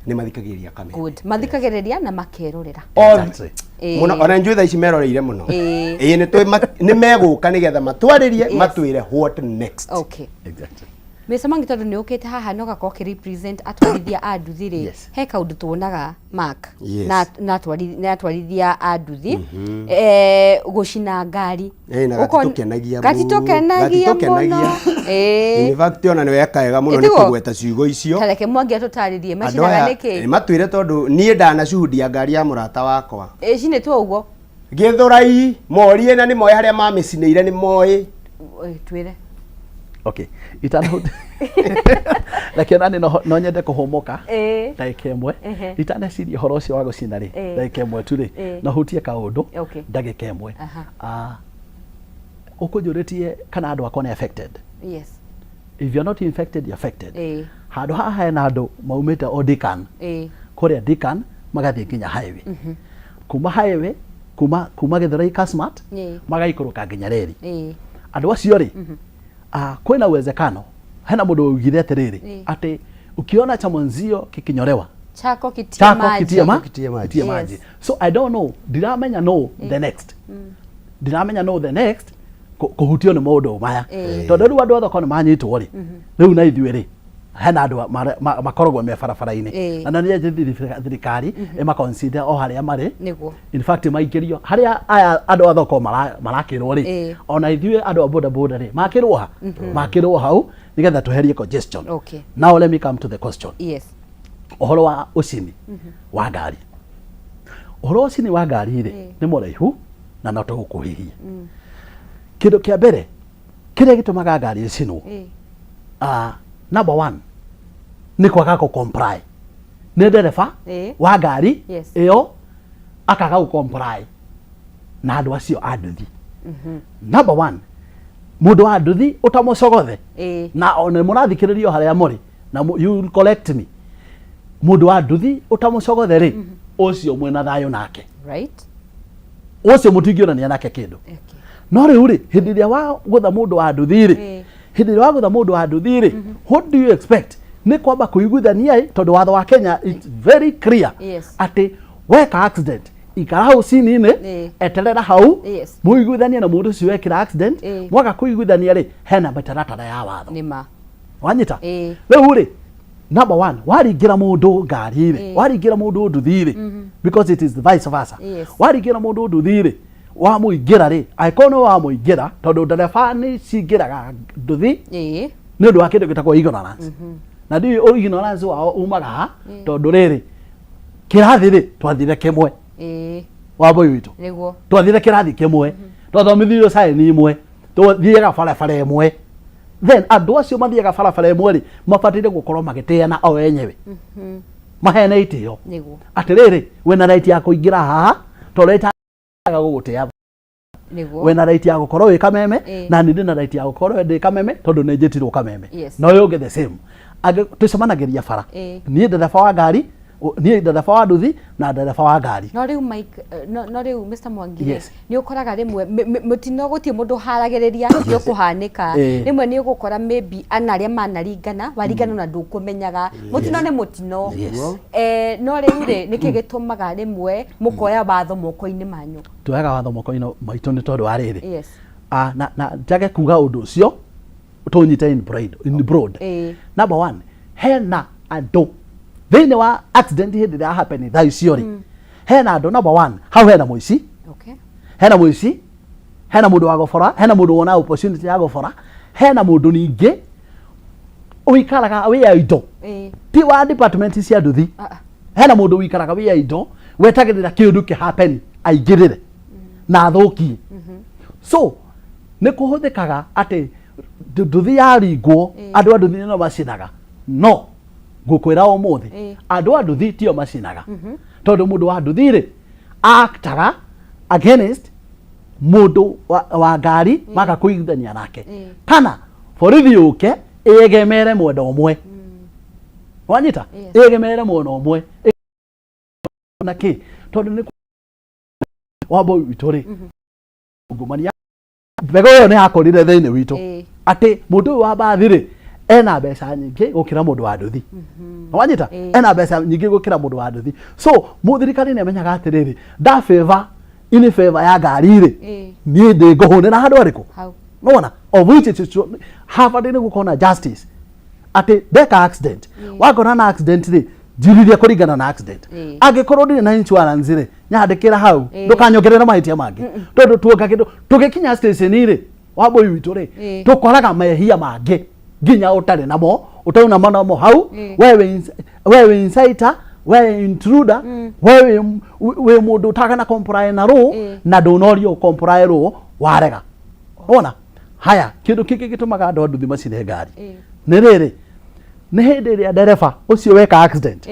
nĩ mathikagĩrĩria kameme. Good, mathikagĩrĩria na makerorera. Othe. Exactly. Mũno, ona njũĩ thaa ici meroreire mũno. Ĩĩ, nĩ tũĩ nĩ megũka nĩgetha matwarĩrie, matwĩre what next. Okay. Exactly. Mr. Mwangi, tondũ nĩ ũkĩte haha na ũgakorwo ũkĩ represent atwarithia a nduthi rĩ, he kaũndũ tuonaga Mark, na atwarithia a nduthi gũcina ngari. Na gatitũkenagia. Gatitũkenagia mũno. In fact, ona nĩ weka wega mũno nĩ Ĩtiguo? kũgweta ciugo icio. Tareke Mwangi atũtarĩrie Andũ macinaga aya nĩkĩ. nĩ matwĩre, tondũ niĩ ndanacuhudia ngari ya mũrata wakwa. Ĩcinĩtwo ũguo. Gĩthũrai morie, na nĩ moĩ harĩa mamĩcinĩire, nĩ moĩ. Twĩre. Okay, itanahuti reke nani no nyende kũhũmũka ndagĩka ĩmwe itaneciria ũhoro ũcio wa gũcina rĩ. Ndagĩka ĩmwe tu rĩ, no hutie kaũndũ. Ndagĩka ĩmwe. Ah, ũkũnjũrĩtie kana andũ akwa nĩ affected. Yes. If you're not infected, you're affected. Handũ haha hena andũ maumĩte o Decan, kũrĩa Decan magathiĩ nginya highway, kuma highway, kuma Githurai Kasmart, magaikũrũka nginya reri. Andũ acio rĩ, kwĩna uwezekano hena mũndũ waugire atĩrĩrĩ, atĩ ukiona cha mwenzio kikinyolewa, chako kitie chako maji. kitie ma Kitie maji. Kitie maji. So I don't know, ndiramenya no the next, ndiramenya no the next kũhutio nĩ maũndũ maya, tondũ rĩu andũ a thoko nĩ manyitwo rĩ, rĩu na ithuĩ rĩ, hena andũ makoragwo me barabara-inĩ. Na nĩ thirikari ĩmaconsider o harĩa marĩ. In fact, maingĩrio harĩa aya andũ a thoko marakĩrwo rĩ, ona ithuĩ andũ a boda boda rĩ, makĩrwo ha makĩrwo hau nĩgetha tweherie congestion. Now let me come to the question. Ũhoro wa ũcini wa ngari, ũhoro wa ũcini wa ngari rĩ, nĩ mũraihu na no tũgũkuhĩhia. Kĩndũ kĩa mbere kĩrĩa gĩtũmaga ngari ĩcinwo, number one, nĩ kwaga gũ comply nĩ ndereba wa ngari ĩyo, akaga gũ comply na andũ acio a nduthi. Number one, mũndũ wa nduthi ũtamũcogothe, na ona mũrathikĩrĩrio harĩa mũrĩ na you will correct me, mũndũ wa nduthi ũtamũcogothe rĩ, ũcio mwĩna thayũ nake. Ũcio mũtingĩonania nake kĩndũ. No rĩu rĩ, hĩndĩ ĩrĩa wagũtha mũndũ wa nduthi rĩ, hĩndĩ ĩrĩa wagũtha mũndũ wa nduthi rĩ, what do you expect? Nĩ kwamba kũiguithania ĩ, tondũ watho wa Kenya, it's very clear atĩ weka accident, ikara hau cini-inĩ, eterera hau, mũiguithanie na mũndũ ũcio wekĩra accident. Mwaga kũiguithania rĩ, hena mĩtaratara ya watho. Nĩ ma. Wanyita? Rĩu rĩ, number one, waringĩra mũndũ ngari rĩ, waringĩra mũndũ nduthi rĩ, because it is vice versa, waringĩra mũndũ nduthi rĩ, wamũingĩra rĩ, angĩkorwo nĩ wamũingĩra, tondũ ndereba nĩ cingĩraga nduthi nĩ ũndũ wa kĩndũ gĩtagwo ignorance, na ndiũĩ ignorance wao umaga ha, tondũ rĩrĩ, kĩrathi rĩ, twathire kĩmwe wa boy witũ. Twathire kĩrathi kĩmwe, twathomithirio saini imwe, twathiaga barabara ĩmwe. Then andũ acio mathiaga barabara ĩmwe rĩ, mabataire gũkorwo magĩtĩana o enyewe, maheane itĩo. Atĩrĩrĩ, wĩna right ya kũingĩra haha tondũ ĩtagaga gũgũtĩa. Wĩna right ya gũkorwo wĩ kameme, na niĩ ndĩna right ya gũkorwo ndĩ kameme tondũ nĩ njĩtirwo kameme. Na ũyũ ũngĩ the same. Tũcemanagĩria bara, niĩ ndereba wa ngari, niĩ ndereba wa nduthi na ndereba wa ngari. No rĩu Mike, no rĩu Mr. Mwangi rĩ, nĩ ũkoraga rĩmwe mũtino gũtirĩ mũndũ ũharagĩrĩria nĩ ũkũhanĩka. Rĩmwe nĩ ũgũkora maybe ana arĩa manaringana, waringana na ndũkũmenyaga mũtino nĩ mũtino. No rĩu rĩ, nĩkĩ gĩtũmaga rĩmwe mũkoya watho moko-inĩ manyu? Tuoyaga watho moko-inĩ maitũ nĩ tondũ wa rĩrĩ. Ah, na njage kuga ũndũ ũcio, tũnyite in broad, in broad. Number one, hena andũ thĩinĩ wa accident hĩndĩ ĩrĩa happen thaa icio rĩ, hena andũ, number one, hau hena mũici. Hena mũici, hena mũndũ wa gũbora, hena mũndũ wona opportunity ya gũbora, hena mũndũ ningĩ ũikaraga wĩ indo, ti wa department cia nduthi. Hena mũndũ ũikaraga wĩ indo, wetagĩrĩra kĩũndũ kĩ happen aingĩrĩre na athũkie. So nĩ kũhũthĩkaga atĩ Nduthi yaringwo, andũ a nduthi nĩo macinaga. No ngũkwĩra ũmũthĩ, andũ a nduthi tio macinaga, tondũ mũndũ wa nduthi rĩ actaga against mũndũ wa ngari maka kũiguithania nake, kana borithi yũke ĩegemere mwena ũmwe. Wanyita? Yes. Ĩegemere mwena ũmwe na kĩ? Tondũ nĩ wambo witũ rĩ, ungumania mbegũ ĩyo nĩ yakũrire thĩinĩ witũ, atĩ mũndũ ũyũ wa mbathi rĩ ena mbeca nyingĩ gũkĩra mũndũ wa nduthi. Wanyita? Ena mbeca nyingĩ gũkĩra mũndũ wa nduthi. So mũthirikari nĩ amenyaga atĩrĩrĩ, nda favor in favor ya ngari rĩ, niĩ ndĩ ngũhũnĩra handũ harĩkũ? Hau. Nona of which it is habatiĩ nĩ gũkorwo na justice, atĩ ndeka accident, wakora na accident rĩ, njiririe kũringana na accident. Angĩkorwo ndirĩ na insurance rĩ, nyandĩkĩra hau, ndũkanyongerere mahĩtia mangĩ, tondũ tuoka kĩndũ tũgĩkinya station rĩ, wambũi witũ rĩ, tũkoraga mehia mangĩ nginya ũtarĩ namo, ũtauna namo hau. We wĩ inciter, we intruder, we wĩ mũndũ ũtagana comply na law, na ndũnorio comply law, warega. Wona haya, kĩndũ kĩngĩ gĩtũmaga andũ a nduthi macine ngari nĩ rĩrĩ, nĩ hĩndĩ ĩrĩa ndereba ũcio weka accident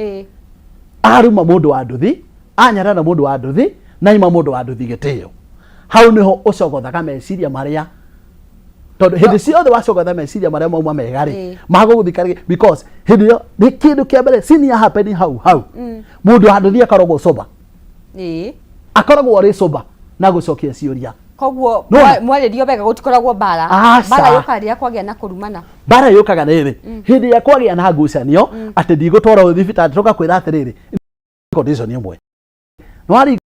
aruma mũndũ wa nduthi, anyarara mũndũ wa nduthi, na ima mũndũ wa nduthi gĩtĩo. Hau nĩho ũcogothaga meciria marĩa, tondũ hĩndĩ ciothe wacogotha meciria marĩa mauma mega rĩ, magũgũthika rĩ, because hĩndĩ ĩyo nĩ kĩndũ kĩa mbere senior happening hau hau. Mũndũ wa nduthi akoragwo sober, akoragwo arĩ sober na gũcokia ciũria. Koguo Nona. Mwarĩrio wega gũtikoragwo mbara. Aca. Mbara yũkaga rĩrĩa kwagĩa na kũrumana. Mbara yũkaga rĩrĩ, hĩndĩ ĩrĩa kwagĩa na ngucanio atĩ ndigũtwara ũyũ thibitarĩ, tũgakwĩra atĩrĩrĩ, condition ĩmwe nĩwari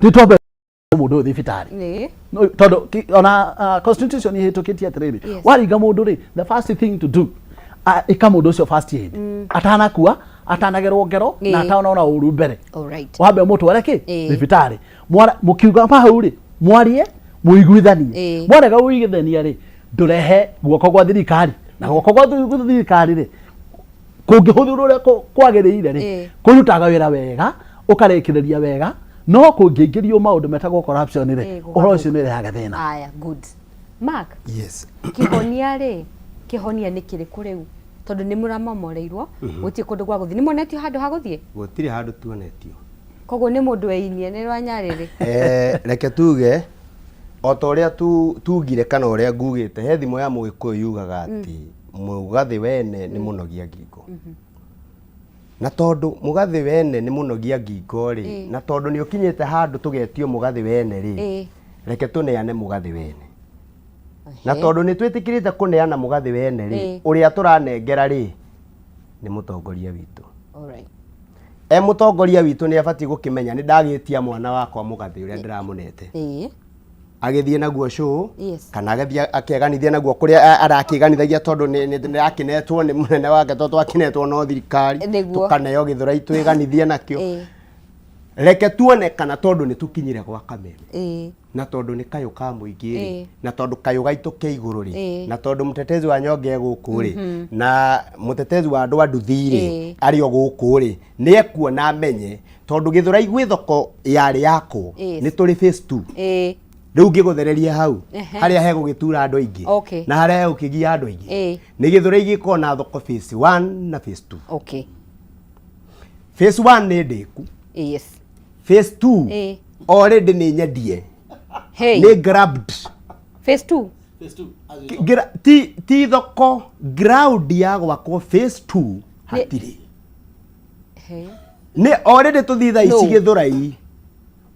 nĩ twambe mũndũ ũyũ thibitarĩ. No, tondũ ona constitution ihĩtũkĩtie atĩrĩrĩ, waringa mũndũ rĩ, the first thing to do, ĩka mũndũ ũcio first aid atanakua, atanagerwo ngero na atanona ũru mbere. Wambe mũtware kĩ? Thibitarĩ. Mũkiuga hau rĩ, mwarie mũiguithanie. Mwarega ũiguithania rĩ, ndũrehe guoko gwa thirikari, na guoko gwa thirikari rĩ, kũngĩhũthĩrwo ũrĩa kwagĩrĩire rĩ, kũrutaga wĩra wega, ũkarĩkĩrĩria wega. No kũngĩingĩrio maũndũ metagwo corruption rĩ, ũhoro ũcio nĩ ũrehaga thĩna. Aya, good. Mark, Yes. Kĩhonia rĩ, kĩhonia nĩ kĩrĩkũ rĩu? Tondũ nĩ mũramomoreirwo, gũtirĩ kũndũ gwa gũthiĩ. Nĩ muonetio handũ ha gũthiĩ? Gũtirĩ handũ tuonetio. Koguo nĩ mũndũ weinie nĩ rwa nyarĩrĩ. Reke tuge o ta ũrĩa tugire kana ũrĩa ngugĩte, he thimo ya Mũgĩkũyũ yugaga atĩ mũgathĩ wene nĩ mũnogia ngingo. Na tondũ mũgathĩ wene nĩ mũnogia ngingo rĩ, na tondũ nĩ ũkinyĩte handũ tũgetio mũgathĩ wene rĩ, reke tũneane mũgathĩ wene. Na tondũ nĩ twĩtĩkĩrĩte kũneana mũgathĩ wene rĩ, ũrĩa tũranengera rĩ, nĩ mũtongoria witũ. E mũtongoria witũ nĩ abatiĩ gũkĩmenya nĩ ndagĩtia mwana wakwa mũgathĩ ũrĩa ndĩramũnete, agĩthiĩ naguo show, kana agĩthiĩ akeganithia naguo kũrĩa arakĩganithagia, tondũ nĩ akĩnetwo nĩ mũnene wake, tondũ twakĩnetwo no thirikari, tũkaneo Gĩthũrai twĩganithie nakĩo. Reke tuone kana tondũ nĩ tũkinyire gwa Kameme, na tondũ nĩ kayũ ka mũingĩ rĩ, na tondũ kayũ gaitũ ke igũrũ rĩ, na tondũ mũtetezi wa nyonge e gũkũ rĩ, na mũtetezi wa andũ a nduthi rĩ, arĩ o gũkũ rĩ, nĩ ekuona amenye tondũ Gĩthũrai gwĩ thoko yarĩ yakwo. Nĩ tũrĩ phase 2. Rĩu ngĩgũthereria hau, harĩa hegũgĩtura andũ aingĩ, na harĩa hegũkĩgia andũ aingĩ, nĩ Gĩthũrai gĩkorwo na thoko phase 1 na phase 2. Phase 1 nĩ ndĩku. Phase 2 already nĩ nyendie. Nĩ grabbed. Phase 2. Ti thoko, ground ya gwakwo phase 2 hatirĩ. Nĩ already tũthiĩ thaa ici. Nũ? Gĩthũrai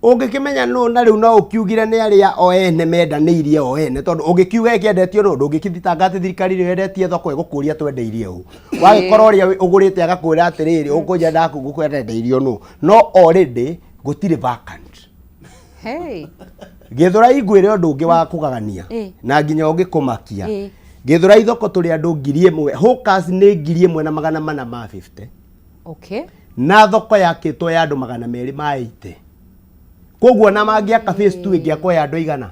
ũngĩkĩmenya nũ, na rĩu no ũkiugire nĩ arĩa o ene mendanĩirie o ene, tondũ ũngĩkiuga ĩkĩendetio nũ, ndũngĩkĩthitanga atĩ thirikari ĩrĩa yendetie thoko ĩgũkũria twendeirie ũ. Wagĩkorwo ũrĩa ũgũrĩte agakwĩra atĩrĩrĩ, ũkũnja ndakũgũkwendeirio nũ, no already gũtirĩ vacant. Gĩthũrai ngwĩre ũndũ ũngĩ wa kũgagania na nginya ũngĩkũmakia. Gĩthũrai thoko tũrĩ andũ 1,000, hawkers nĩ 1,450, na thoko yakĩtwo ya andũ 280. Koguo na mangĩaka phase 2 ĩngĩakwo ya andũ igana,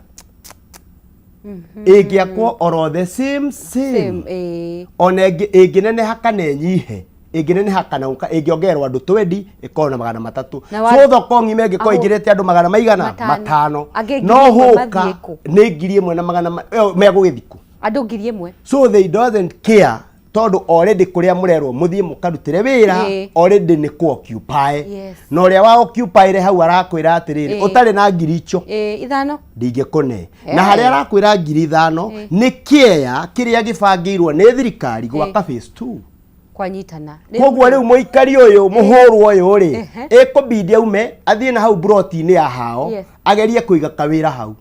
ĩngĩakwo oro the same same. Same. Ona ĩngĩneneha kana ĩnyihe, ĩngĩneneha kana ĩngĩongererwo andũ 20, ĩkorwo na 300. So thoko ng'ima ĩngĩkorwo ĩingĩrĩte andũ magana maigana? Matano. Matano. Angĩ No 1,000 hũka mathiĩ kũ? nĩ ngiri ĩmwe na magana megũgĩthiĩ kũ? Andũ 1,000. So they doesn't care tondũ already kũrĩa mũrerwo mũthiĩ mũkarutĩre wĩra already nĩ kũ occupy. Na ũrĩa wa occupy hau arakwĩra atĩrĩrĩ, ũtarĩ na ngiri icio 5 ndingĩkũne. Na harĩa arakwĩra 5,000 nĩ kĩea kĩrĩa gĩbangĩirwo nĩ thirikari gwaka phase 2. Kwanyitana. Koguo rĩu mũikari ũyũ mũhũrwo ũyũ rĩ, ĩkũbidi aume athiĩ na hau broti-inĩ ya hao, agerie kũiga kawĩra hau.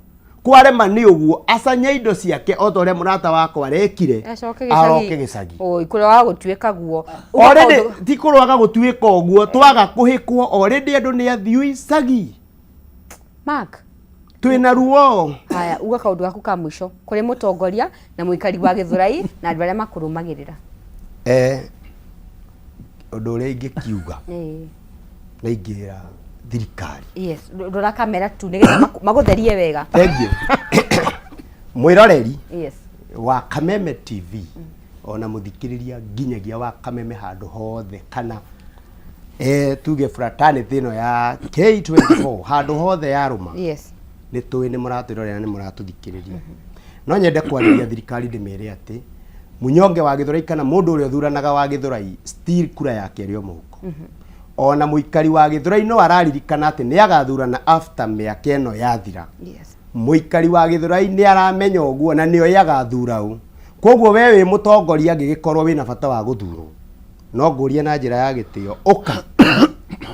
Kwarema nĩ ũguo acanye indo ciake o ta ũrĩa mũrata wakwa arekire, acoke aroke gĩcagi. Oi, kũrĩa gũtuĩka guo. Already ti kũrwaga gũtuĩka ũguo, twaga kũhĩkwo already andũ nĩ athiu icagi. Mark, twĩna ruo. Haya, uga kaũndũ gaku ka mũico kũrĩ mũtongoria na mũikari wa Gĩthũrai na andũ arĩa makũrũmagĩrĩra. Ũndũ ũrĩa ingĩkiuga na ingĩra thirikari. Yes, rora kamera tu nĩgetha magũtherie wega. Thank you. Mwĩroreri wa Kameme TV ona mũthikĩrĩria nginyagia wa Kameme handũ hothe kana tuge fraternity ĩno ya K24 handũ hothe yarũma. Nĩ tũĩ nĩ mũratwĩrorera nĩ mũratũthikĩrĩria. No nyende kwarĩria thirikari ndĩmĩre atĩ munyonge wa Gĩthũrai kana mũndũ ũrĩa ũthuranaga wa Gĩthũrai still kura yake ĩrĩ o mũhuko. Ona mũikari wa Gĩthũrai no araririkana atĩ nĩ agathurana after mĩaka ĩno yathira. Mũikari wa Gĩthũrai nĩ aramenya ũguo na nĩoĩ agathura ũ. Koguo we wĩ mũtongoria angĩgĩkorwo wĩna bata wa gũthurwo, no ngũrie na njĩra ya gĩtĩo ũka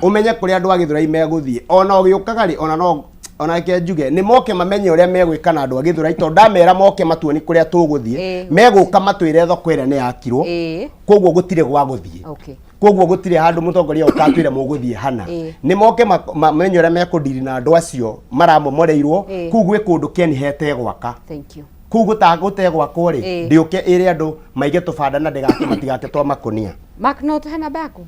ũmenye kũrĩa andũ a Gĩthũrai megũthiĩ. Ona ũgĩũkaga rĩ, ona no ona reke njuge nĩ moke mamenye ũrĩa megwĩka na andũ a Gĩthũrai, tondũ ndamera moke matuoni kũrĩa tũgũthiĩ, megũka matwĩre thoko ĩrĩa nĩ yakirwo, koguo gũtirĩ gwa gũthiĩ. Koguo gũtirĩ handũ mũtongoria ũka atwĩre mũgũthiĩ hana. Nĩ moke mamenye ũrĩa mekũndiri na andũ acio maramomoreirwo, kũu gwĩ kũndũ kĩeni hetegwaka. Thank you. Kũu gũtegwakwo rĩ, ndĩũke ĩre andũ maige tũbanda na ndĩgake matigake twa makũnia. Mark, no tũhe namba yaku?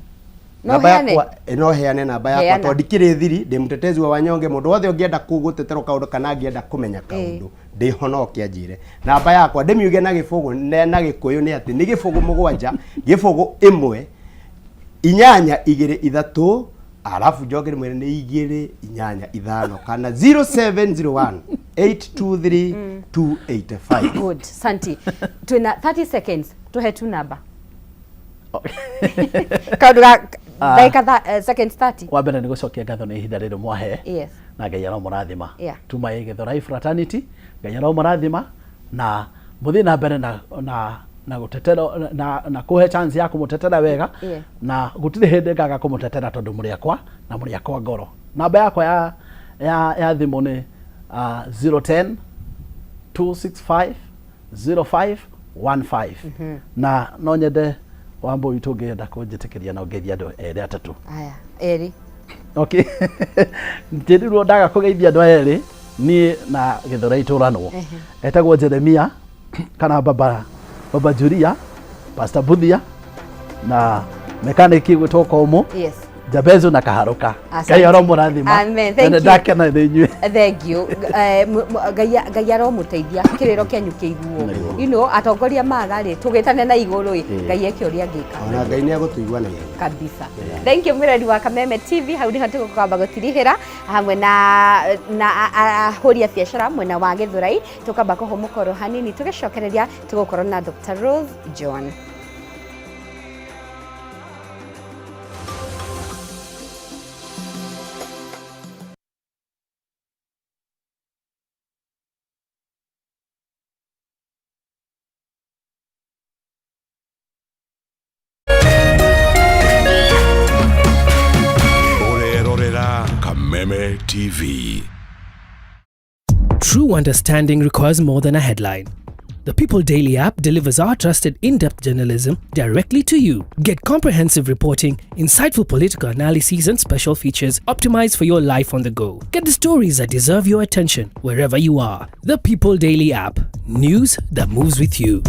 No Namba heane? yakwa, no heane namba yakwa Heana. tondũ ndikĩrĩ thiri, ndĩ mtetezi wa wanyonge, mũndũ wothe ũngĩenda gũteterwo kaũndũ kana angĩenda kũmenya kaũndũ, ndĩho no oke anjĩre. Namba yakwa ndĩmiuge na gĩbũgũ na gĩkũyũ nĩ atĩ nĩ 0 7 0 1 8 2 3, alafu njoke ndĩmwĩre nĩ 2 8 5 kana 0701 823 285. Good, santi. Twĩna 30 seconds, tũhe tu namba. Kaũndũ ga ndagĩka seconds 30. Wa mbere nĩ gũcokia ngatho nĩ ihinda rĩrĩ mwahe. Na Ngai aromũrathima. Tuma ĩ Gĩthũrai fraternity, Ngai aromũrathima na mũthiĩ na mbere na na na gũtetera na na kũhe chance ya kũmũtetera wega. Na gũtirĩ hĩndĩ ngaga kũmũtetera tondũ mũrĩ akwa na mũrĩ akwa ngoro. Namba yakwa ya ya ya thimũ nĩ 010 265 0515. Na no nyende Wambui witũ ũngĩenda kũnjĩtĩkĩria na ũngeithia andũ erĩ atatũ. Aya, erĩ. Okay. Njĩrirwo ndaga kũgeithia andũ aya erĩ niĩ na Gĩthũrai tũranwo. Etagwo Jeremia kana baba baba Julia, Pastor Buthia na mechanic gwĩtwo Komũ. Jabezu na Kaharũka. Asante. Ngai aromũrathima. Amen. Thank Na you. ndakena nĩ inyuĩ. Thank you. Ngai aromũteithia kĩrĩro kĩanyu kĩiguo. You know, atongoria maga rĩ tũgĩtane na igũrũ ĩ, Ngai eke ũrĩa angĩka. Ona Ngai nĩ egũtũigua na ihenya. Kabisa. Thank you mwĩrori wa Kameme TV, hau nĩho tũgũkwamba gũtirihĩra hamwe na na ahũri a biacara mwena wa Gĩthũrai, tũkamba kũhũmũka oro hanini tũgĩcokereria tũgũkorwo na Dr. Rose John. Ũrerorera Kameme TV. True understanding requires more than a headline. The People Daily app delivers our trusted in-depth journalism directly to you. Get comprehensive reporting, insightful political analyses and special features optimized for your life on the go. Get the stories that deserve your attention wherever you are. The People Daily app. News that moves with you.